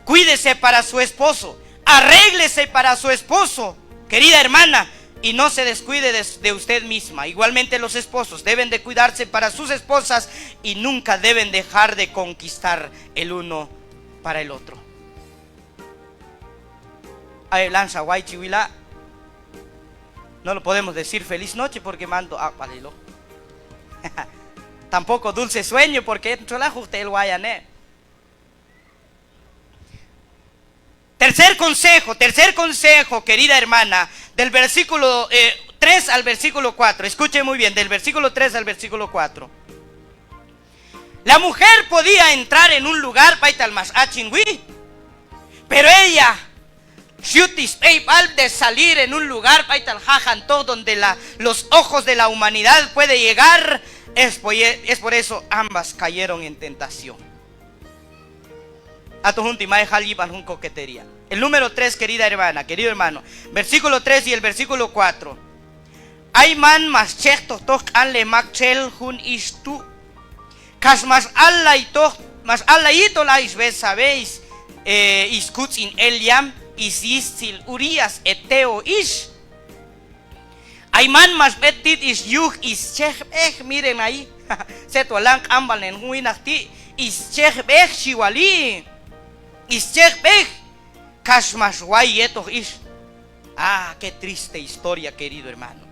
Cuídese para su esposo, arréglese para su esposo, querida hermana, y no se descuide de, de usted misma. Igualmente los esposos deben de cuidarse para sus esposas y nunca deben dejar de conquistar el uno para el otro. Ay, lanza guay chihuila. No lo podemos decir feliz noche porque mando apalilo. Tampoco dulce sueño porque entró la justa el guayane. Tercer consejo, tercer consejo, querida hermana, del versículo, eh, tres al versículo cuatro. Escuche muy bien, del versículo tres al versículo cuatro. La mujer podía entrar en un lugar b'aytal max achin wi, pero ella xyut sb'eyb'al de salir en un lugar b'aytal jajan toj donde la, los ojos de la humanidad puede llegar. Es por, es por eso ambas cayeron en tentación. Aton jun ti' may jal yib'an jun coquetería. El número tres, querida hermana, querido hermano, versículo tres y el versículo cuatro. Ayman max chejtoq toj q'anlej maktxel jun ix tu', kax max allay toj, max allay tol a ix Betsabé, ix, eh, ix skutz'in Eliam, ix yistzil Urías heteo ix. Ayman max b'et tit ix yuj ix chejb'ej, miren ahí. Tzet wal lan q'anb'alnen jun winaq ti', ix chejb'ej xhi wali. Ix chejb'ej, kax max way yetoq ix. Ah, qué triste historia, querido hermano.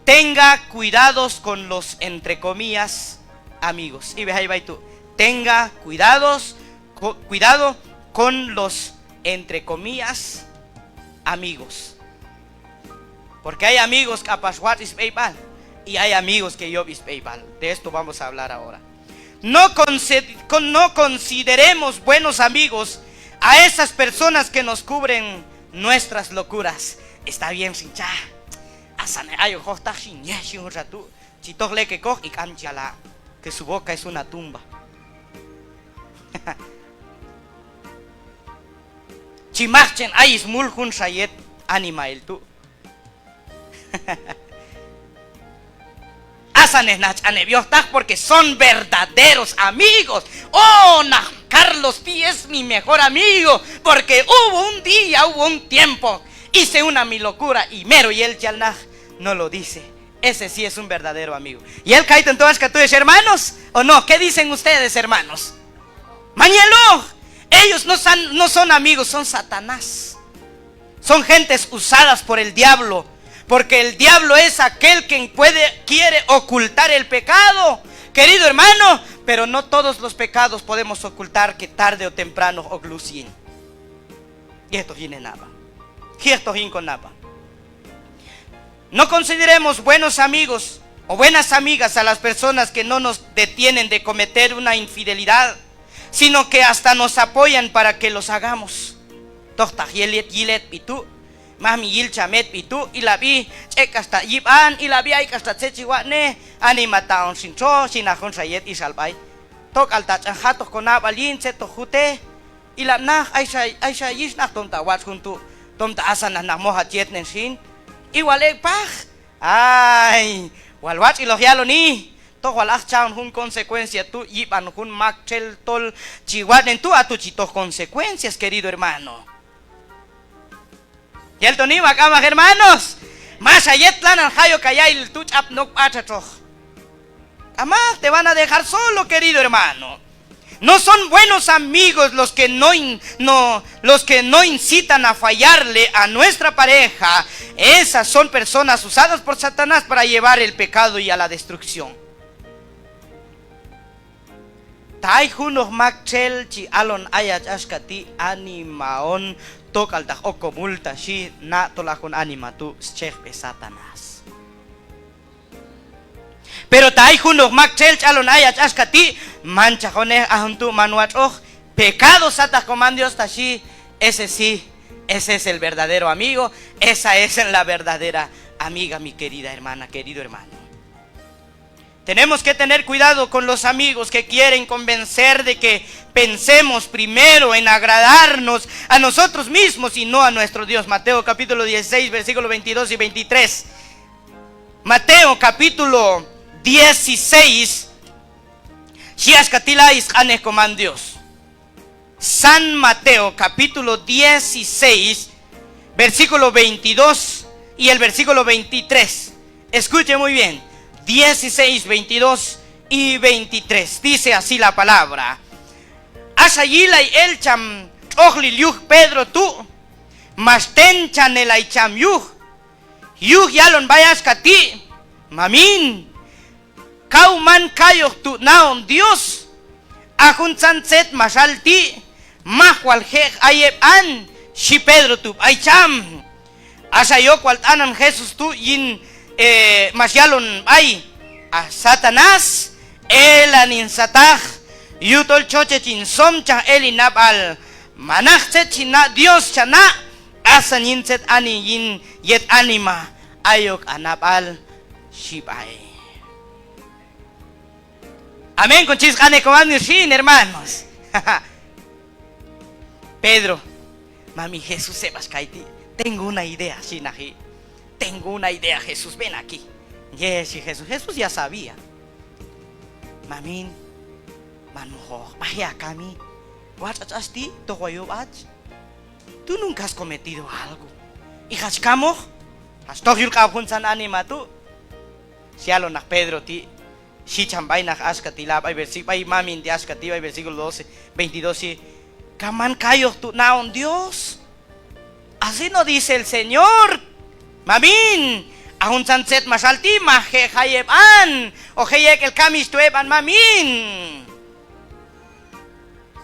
Tenga cuidados con los, entre comillas, amigos. Ib'ej ay b'ay tu'. Tenga cuidados, co-, cuidado con los, entre comillas, amigos. Porque hay amigos k'apax watx' sb'eyb'al y hay amigos que yob' sb'eyb'al. De esto vamos a hablar ahora. No consi-, con-, no consideremos buenos amigos a esas personas que nos cubren nuestras locuras. Está bien xin cha. Asan ay jojtaq xin, yej xin junxa tu'. Chi toj lek ekoj y k'am chi yala', que su boca es una tumba. Chi maj chen ay smul junxa yet animail tu'. Asanej naq ch'an heb' yojtaq porque son verdaderos amigos. Oh, naq Carlos Pi es mi mejor amigo, porque hubo un día, hubo un tiempo, hice una mi locura y mero yel chal naq no lo dice. Ese sí es un verdadero amigo. ¿Y el kayton to axka tu' ex hermanos? ¿O no? ¿Qué dicen ustedes, hermanos? Mañelo, ellos no son, no son amigos, son Satanás. Son gentes usadas por el diablo. Porque el diablo es aquel quien puede, quiere ocultar el pecado, querido hermano. Pero no todos los pecados podemos ocultar, que tarde o temprano ok luz yin. Yetoq yin heb' nab'a. Yetoq yin ko nab'a. No consideremos buenos amigos o buenas amigas a las personas que no nos detienen de cometer una infidelidad, sino que hasta nos apoyan para que los hagamos. Tojtaq yel yet yil hetb'i tu', maj mi yil cham hetb'i tu', ilab'i ch'ek' k'axta' yib'an, ilab'i ay k'axta' tzet chi watx'nej, anima ta on xin txo, xhi naq junxa yet ixal b'ay. Tok'al ta ch'an jatoq ko nab'al yin tzet hoq jutej. Ilab' naq, ayxa, ayxa yix naq, tom ta watx' jun tu', tom ta asan naq moj hach yetnen xin. Iwal ek' paj. Ay, wal watx'iloq yaloni. Toj wal aj cha'on jun consecuencia tu' yib'an jun maktxel tol chi watx'nen tu', a tu' chi toj consecuencias, querido hermano. Yel toni ma k'amaq, hermanos. Max ha yet lanan jay ok ha ya'il tu' ch'apni ok b'a txatxoq. K'amaq, te van a dejar solo, querido hermano. No son buenos amigos los que no in-, no, los que no incitan a fallarle a nuestra pareja. Esas son personas usadas por Satanás para llevar el pecado y a la destrucción. Ta ay junoq maktxel chi alon ayach axka ti', anima on, tok'altaq ok ko multa, xhi, na tol a jun anima tu' schejb'ej Satanás. Pero ta ay junoq maktxel chi alon ayach axka ti', manchaq onej, a jun tu' man watx'oq, pecado sataq komam Dios ta xhi, ese sí, ese es el verdadero amigo, esa es la verdadera amiga, mi querida hermana, querido hermano. Tenemos que tener cuidado con los amigos que quieren convencer de que pensemos primero en agradarnos a nosotros mismos y no a nuestro Dios. Mateo capítulo dieciséis, versículo veintidós y veintitrés. Mateo capítulo dieciséis, xhi axka ti' la sq'anej Komam Dios. San Mateo, capítulo dieciséis, versículo veintidós y el versículo veintitrés. Escuche muy bien. Dieciséis, veintidós y veintitrés. Dice así la palabra. Axa yilay el cham tx'ojlil yuj Pedro tu', max tenchanelay cham yuj, yuj yalon b'ay axka ti': Mamin, kaw man kayoj tu' na'on Dios. A juntzan tzet max hal ti', maj wal je' jay heb' an, xhi Pedro tu' b'ay cham. Axa yok wal t'anan Jesús tu' yin, eh, max yalon b'ay: A Satanás, elan hin sataq, yujtol chochej chin somchaj el hin nab'al. Manaq tzet chi na' Dios cha na', asan yin tzet anin yin yet anima ayok ha nab'al, xhi b'ay. Amén. Kon chi sq'anej Komam xin, hermanos. Pedro: Mamin Jesús, heb' axka ti', tengo una idea, xhi naji. Tengo una idea, Jesús, ven aquí. Ye, xhi Jesús. Jesús ya sabía. Mamin, man moj hoq b'aji ha kami. Watx' hach hach ti', toj wal yob' hach. Tú nunca has cometido algo. Y hach kamoj, hach toj yul q'ab' juntzan anima tu'. Xyalon naq Pedro ti', xhi cham b'ay naq axka ti' la, b'ay versi-, b'ay mamin ti' axka ti', b'ay versículo doce, veintidós, xhi: Kaw man kayoj tu' na'on Dios. Así no dice el Señor. Mamin, a juntzan tzet max hal ti', maj je' jay heb' an, o je' yek' el kamich tu' heb' an, mamin.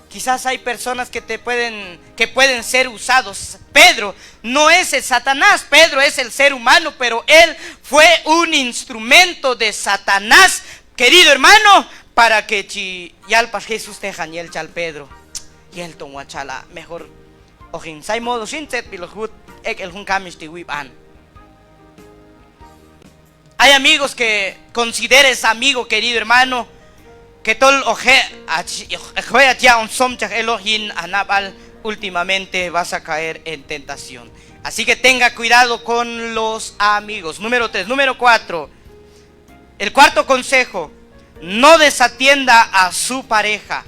Quizás hay personas que te pueden, que pueden ser usados. Pedro no es el Satanás, Pedro es el ser humano, pero él fue un instrumento de Satanás, querido hermano, para que chi yal pax Jesús tejan yel chal Pedro. Yel ton wal chala, mejor hoq hin say modo xin tzetb'il hoq wut ek' el jun kamich ti' wib'an. Hay amigos que consideres amigo, querido hermano, que tol hoq je' hach, hoq je' hach yaq'on somchaj eloq yin ha nab'al, últimamente vas a caer en tentación. Así que tenga cuidado con los amigos. Número tres. Número cuatro. El cuarto consejo, no desatienda a su pareja.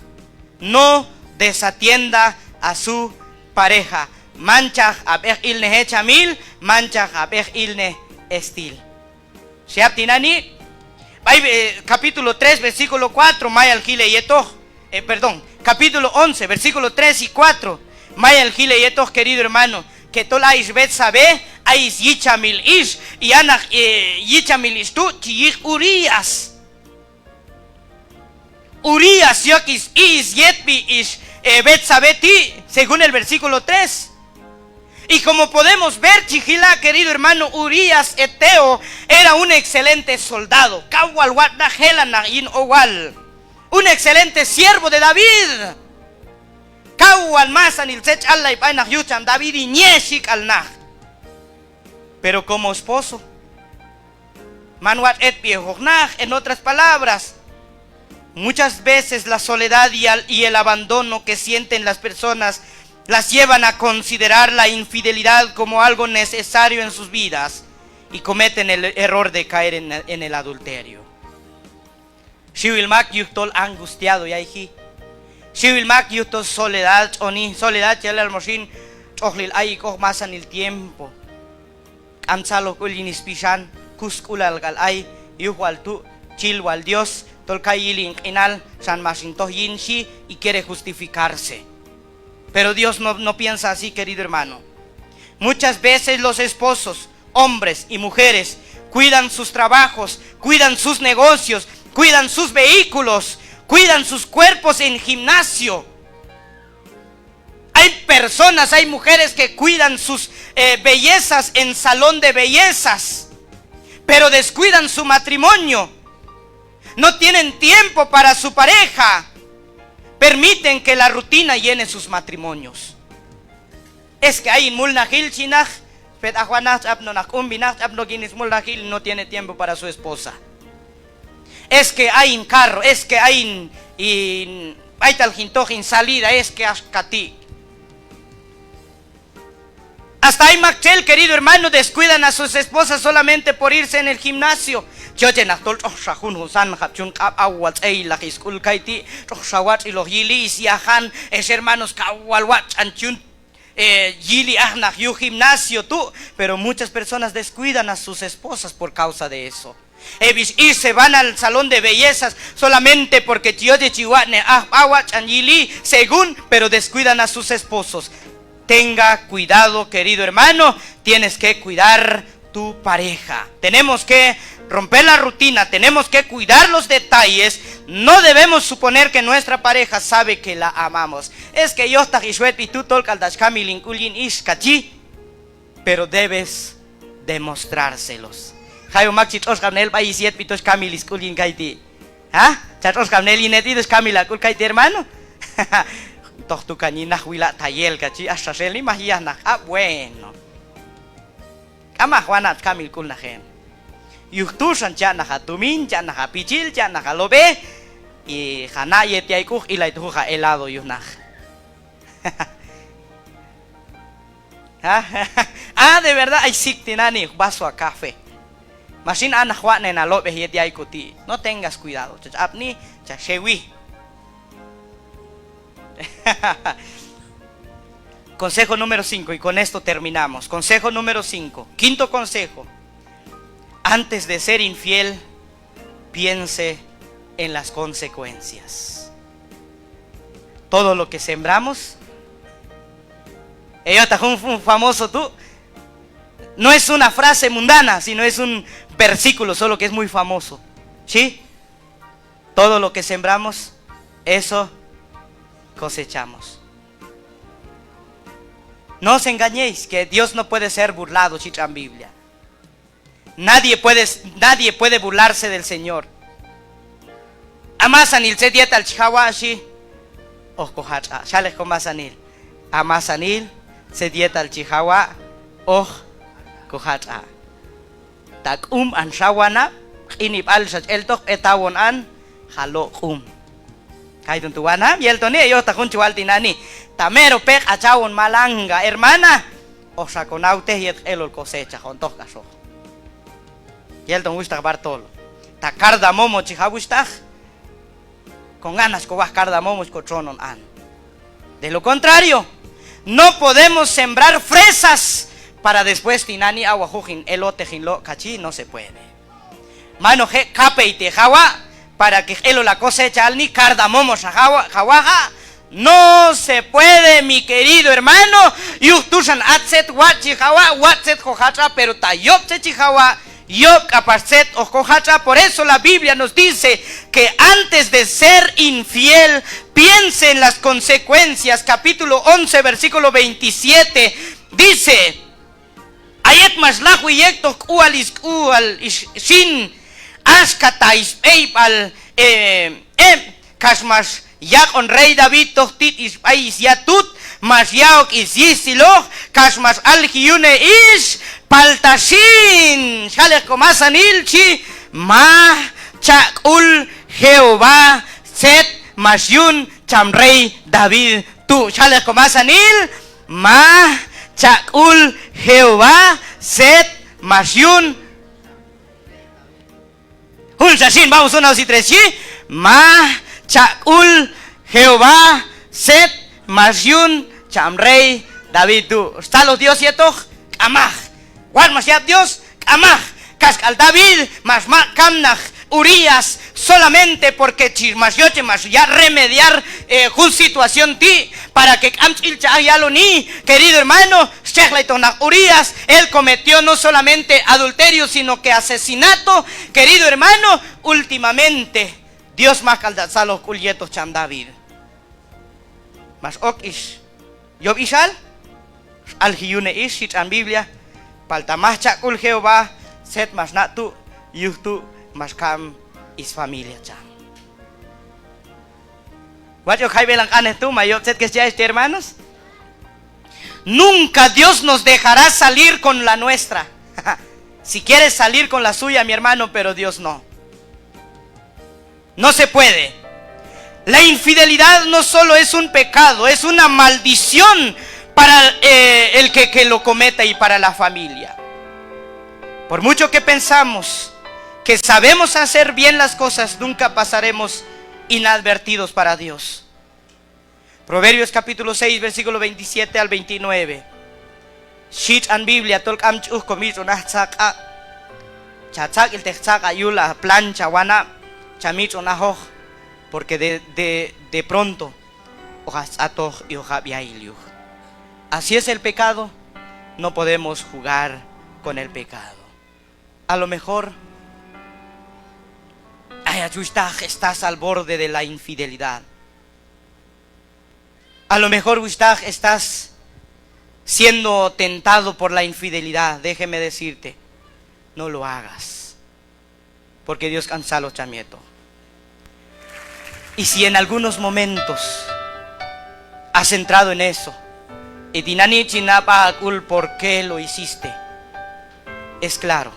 No desatienda a su pareja. Manchaq ha b'eq ilnej hechamil, manchaq ha b'eq ilnej hestil. Xhi ab' tinani', b'ay, eh, capítulo tres, versículo cuatro, mayal jil heyetoq. Eh, perdón, capítulo once, versículo tres y cuatro. Mayal jil heyetoq, querido hermano, que tol ay ix Betsabé, ay ix yichamil ix, y ha naq, eh, yichamil ix tu' chi yiq Urías. Urías yok ix, i ix yetb'i ix, eh, Betsabé ti', según el versículo tres. Y como podemos ver, chi jila', querido hermano, Urías eteo era un excelente soldado. Kaw wal watx' naq, jelan naq yin owal. Un excelente siervo de David. Kaw wal masanil tzet chi allay b'ay naq yuj cham David, hin yej xhi k'al naq. Pero como esposo, man watx' etb'i ejoq naq. En otras palabras, muchas veces la soledad y al-, y el abandono que sienten las personas las llevan a considerar la infidelidad como algo necesario en sus vidas y cometen el error de caer en, en el adulterio. Xiwil mak yujtol angustiado yayji. Xiwil mak yujtol soledad, tx'oni, soledad chi yal yalon xin tx'ojlil ayik'oq masanil tiempo. K'am tzalojk'ul yin spixan, kusk'ulal k'al ay, yuj wal tu' chil wal Dios, tol kay yili hin q'inal, xan max hin toj yin xhi, y quiere justificarse. Pero Dios no, no piensa así, querido hermano. Muchas veces los esposos, hombres y mujeres, cuidan sus trabajos, cuidan sus negocios, cuidan sus vehículos, cuidan sus cuerpos en gimnasio. Hay personas, hay mujeres que cuidan sus, eh, bellezas en salón de bellezas, pero descuidan su matrimonio. No tienen tiempo para su pareja. Permiten que la rutina llene sus matrimonios. Es que ay hin mulnajil chi naq, pet aj wan naq, ch'apnoq naq q'umb'inaq, ch'apnoq yin hin smulnajil, no tiene tiempo para su esposa. Es que ay hin carro, es que ay hin, hin, b'aytal hin toj hin salida, es que axka ti'. Hasta ay maktxel, querido hermano, descuidan a sus esposas solamente por irse en el gimnasio. Chi yoche naq tol tx'oqxa junjun sanjab' chi yun q'ab', aw wal tz'eylaq sk'ul kayti', tx'oqxa watx'iloq yili, syajan, ex hermanos, kaw wal watx' ch'an chi yun, eh, yili aj naq yuj gimnasio tu', pero muchas personas descuidan a sus esposas por causa de eso. Heb' ix ix se van al salón de bellezas solamente porque chi yoche chi watx'nej aj b'a, watx' ch'an yili, según, pero descuidan a sus esposos. Tenga cuidado, querido hermano, tienes que cuidar tu pareja. Tenemos que romper la rutina, tenemos que cuidar los detalles. No debemos suponer que nuestra pareja sabe que la amamos. Es que yojtaq ix wetb'i tu' tol k'al ta' xkamil hin k'ul yin ix, kachi. Pero debes demostrárselos. Jaywan mak chi tx'oxq'ab'nen el b'ay syetb'i tol xkamil sk'ul yin kayti'. ¿Ha? Cha tx'oxq'ab'nen el yin etb'i tol xkamil ha k'ul kayti', hermano. Toj tu' kan yin naj wila' ta yel, kachi, axa xelni maj yaj naq q'ab', bueno. K'am aj wanab' xkamil k'ul naq heb'. Yuj tu' xan cha' naq ha tumin, cha' naq ha pichil, cha' naq ha lob'ej, y ha na' yet yayk'uj, ilaytoq juj ha helado yuj naq. Ah, de verdad, ay sik tinani' vaso a café. Ma xin, a naq watx'nen ha lob'ej yet yayk'u ti'. No tengas cuidado, chach apni, cha xewi. Consejo número cinco, y con esto terminamos. Consejo número cinco, quinto consejo. Antes de ser infiel, piense en las consecuencias. Todo lo que sembramos. Heyojtaq jun, jun famoso tu'. No es una frase mundana, sino es un versículo, solo que es muy famoso. ¿Sí? Todo lo que sembramos, eso cosechamos. No os engañéis, que Dios no puede ser burlado, xhi tx'an Biblia. Nadie puede, nadie puede burlarse del Señor. A masanil tzet yetal chi jawa', xhi, hoq kojatx'a'. Xhalej komasanil: a masanil tzet yetal chi jawa', hoq kojatx'a'. Ta k'umb'an xa wanab', q'inib'al xach eltoq, b'et hawon an, jalo' q'um. Kayton tu' wanab', yel toni, heyojtaq jun chi wal tinani': ta mero peq' hach hawon malanga, hermana, hoqxa konawtej yet elol cosecha, hoqon toj k'axoq. Yel ton wuxhtaq Bartolo: ta cardamomo chi jaw wuxhtaq, con ganas kowaj cardamomo, xhi, kotxonon an. De lo contrario, no podemos sembrar fresas para después tinani' awaj juj hin elote, hin lo', kachi, no se puede. Man hoq je' kapey te' jawa' para que hoq elol ha cosecha alni, cardamomo xa jawa', jawaja'. No se puede, mi querido hermano. Yuj tu' xan a tzet watx' chi jawa', watx' tzet kojatx'a', pero ta yob' tzet chi jawa', yob' k'apax tzet hoq kojatx'a'. Por eso la Biblia nos dice que antes de ser infiel, piense en las consecuencias. Capítulo once, versículo veintisiete, dice: A yet max lajwi yek'toq k'ual ix, k'ual ix xin, axka ta ix b'eyb'al, eh, heb', kax max yaq'on rey David toj tit ix b'ay ix yatut, max ya'ok ix yistziloj, kax max alji yune' ix, palta xin, xhalej komasanil, xhi, maj cha' k'ul Jehová tzet max yun cham rey David tu'. Xhalej komasanil, maj cha' k'ul Jehová tzet max yun. Junxa xin, vamos, una, dos y tres, xhi: Maj cha' k'ul Jehová tzet max yun cham rey David tu'. Xtzaloj Dios yetoq? K'amaj. Watx' max yab' Dios? K'amaj. Kaxk'al David max maq' kamnaq Urías solamente porque chi max yoche max yaq' remediar, eh, jun situación ti', para que k'am ch'ilchaj aj yaloni, querido hermano. Stxejlaytoq naq Urías, él cometió no solamente adulterio, sino que asesinato, querido hermano. Últimamente, Dios maj k'al ta' tzaloj k'ul yetoq cham David. Max ok ix yob' ixal, x'alji yune' ix, xhi tx'an Biblia, palta maj cha' k'ul Jehová tzet max na' tu', yuj tu' max kam ix familia cham. Watx' ok jayb'elan q'anej tu', ma yob' tzet kex cha' ix ti', hermanos. Nunca Dios nos dejará salir con la nuestra. Si quieres salir con la suya, mi hermano, pero Dios no. No se puede. La infidelidad no solo es un pecado, es una maldición para, eh, el que, que lo cometa y para la familia. Por mucho que pensamos que sabemos hacer bien las cosas, nunca pasaremos inadvertidos para Dios. Proverbios capítulo seis, versículo veintisiete al veintinueve. Xhi tx'an Biblia tol k'am ch'uj ko mitx'on aj tzaq'a'. Cha tzaq'iltej tzaq'a' yul ha plancha wanab', cha mitx'on ajoq, porque de, de, de pronto hoq hach tz'atoj y hoq hab' yayil yuj. Así es el pecado, no podemos jugar con el pecado. A lo mejor, ay, ayach wuxhtaq, estás al borde de la infidelidad. A lo mejor, wuxhtaq, estás siendo tentado por la infidelidad. Déjeme decirte, no lo hagas. Porque Dios k'am tzaloj cham yetoq. Y si en algunos momentos has entrado en eso, y tinani' chi na sb'a ha k'ul por qué lo hiciste, es claro,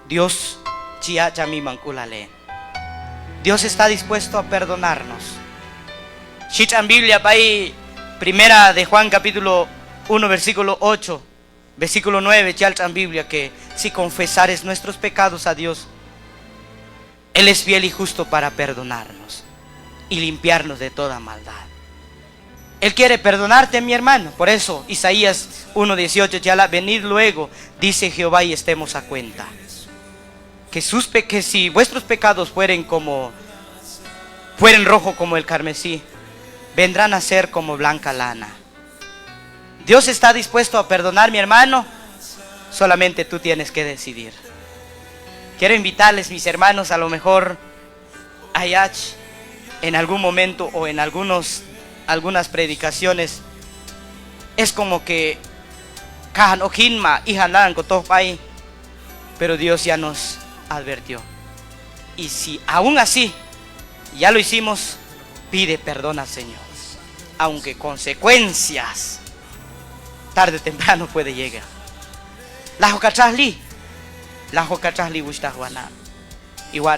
Dios chi yaq' cham mimank'ulal en. Dios está dispuesto a perdonarnos. Xhi tx'an Biblia b'ay Primera de Juan capítulo uno, versículo ocho, versículo nueve, chi yal tx'an Biblia que si confesares nuestros pecados a Dios, Él es fiel y justo para perdonarnos y limpiarnos de toda maldad. Él quiere perdonarte, mi hermano. Por eso, Isaías uno dieciocho chi yala': "Venid luego, dice Jehová, y estemos a cuenta. Que sus pe-, que si vuestros pecados fueren como, fueren rojo como el carmesí, vendrán a ser como blanca lana". Dios está dispuesto a perdonar, mi hermano. Solamente tú tienes que decidir. Quiero invitarles, mis hermanos, a lo mejor ayach, en algún momento o en algunos, algunas predicaciones, es como que kajan ok jin ma ijan lanan kotoj b'ay, pero Dios ya nos advirtió. Y si aún así ya lo hicimos, pide perdón al Señor. Aunque consecuencias tarde o temprano puede llegar. Lajwoq ha txajli, lajwoq ha txajli, wuxhtaq, wanab'. Igual.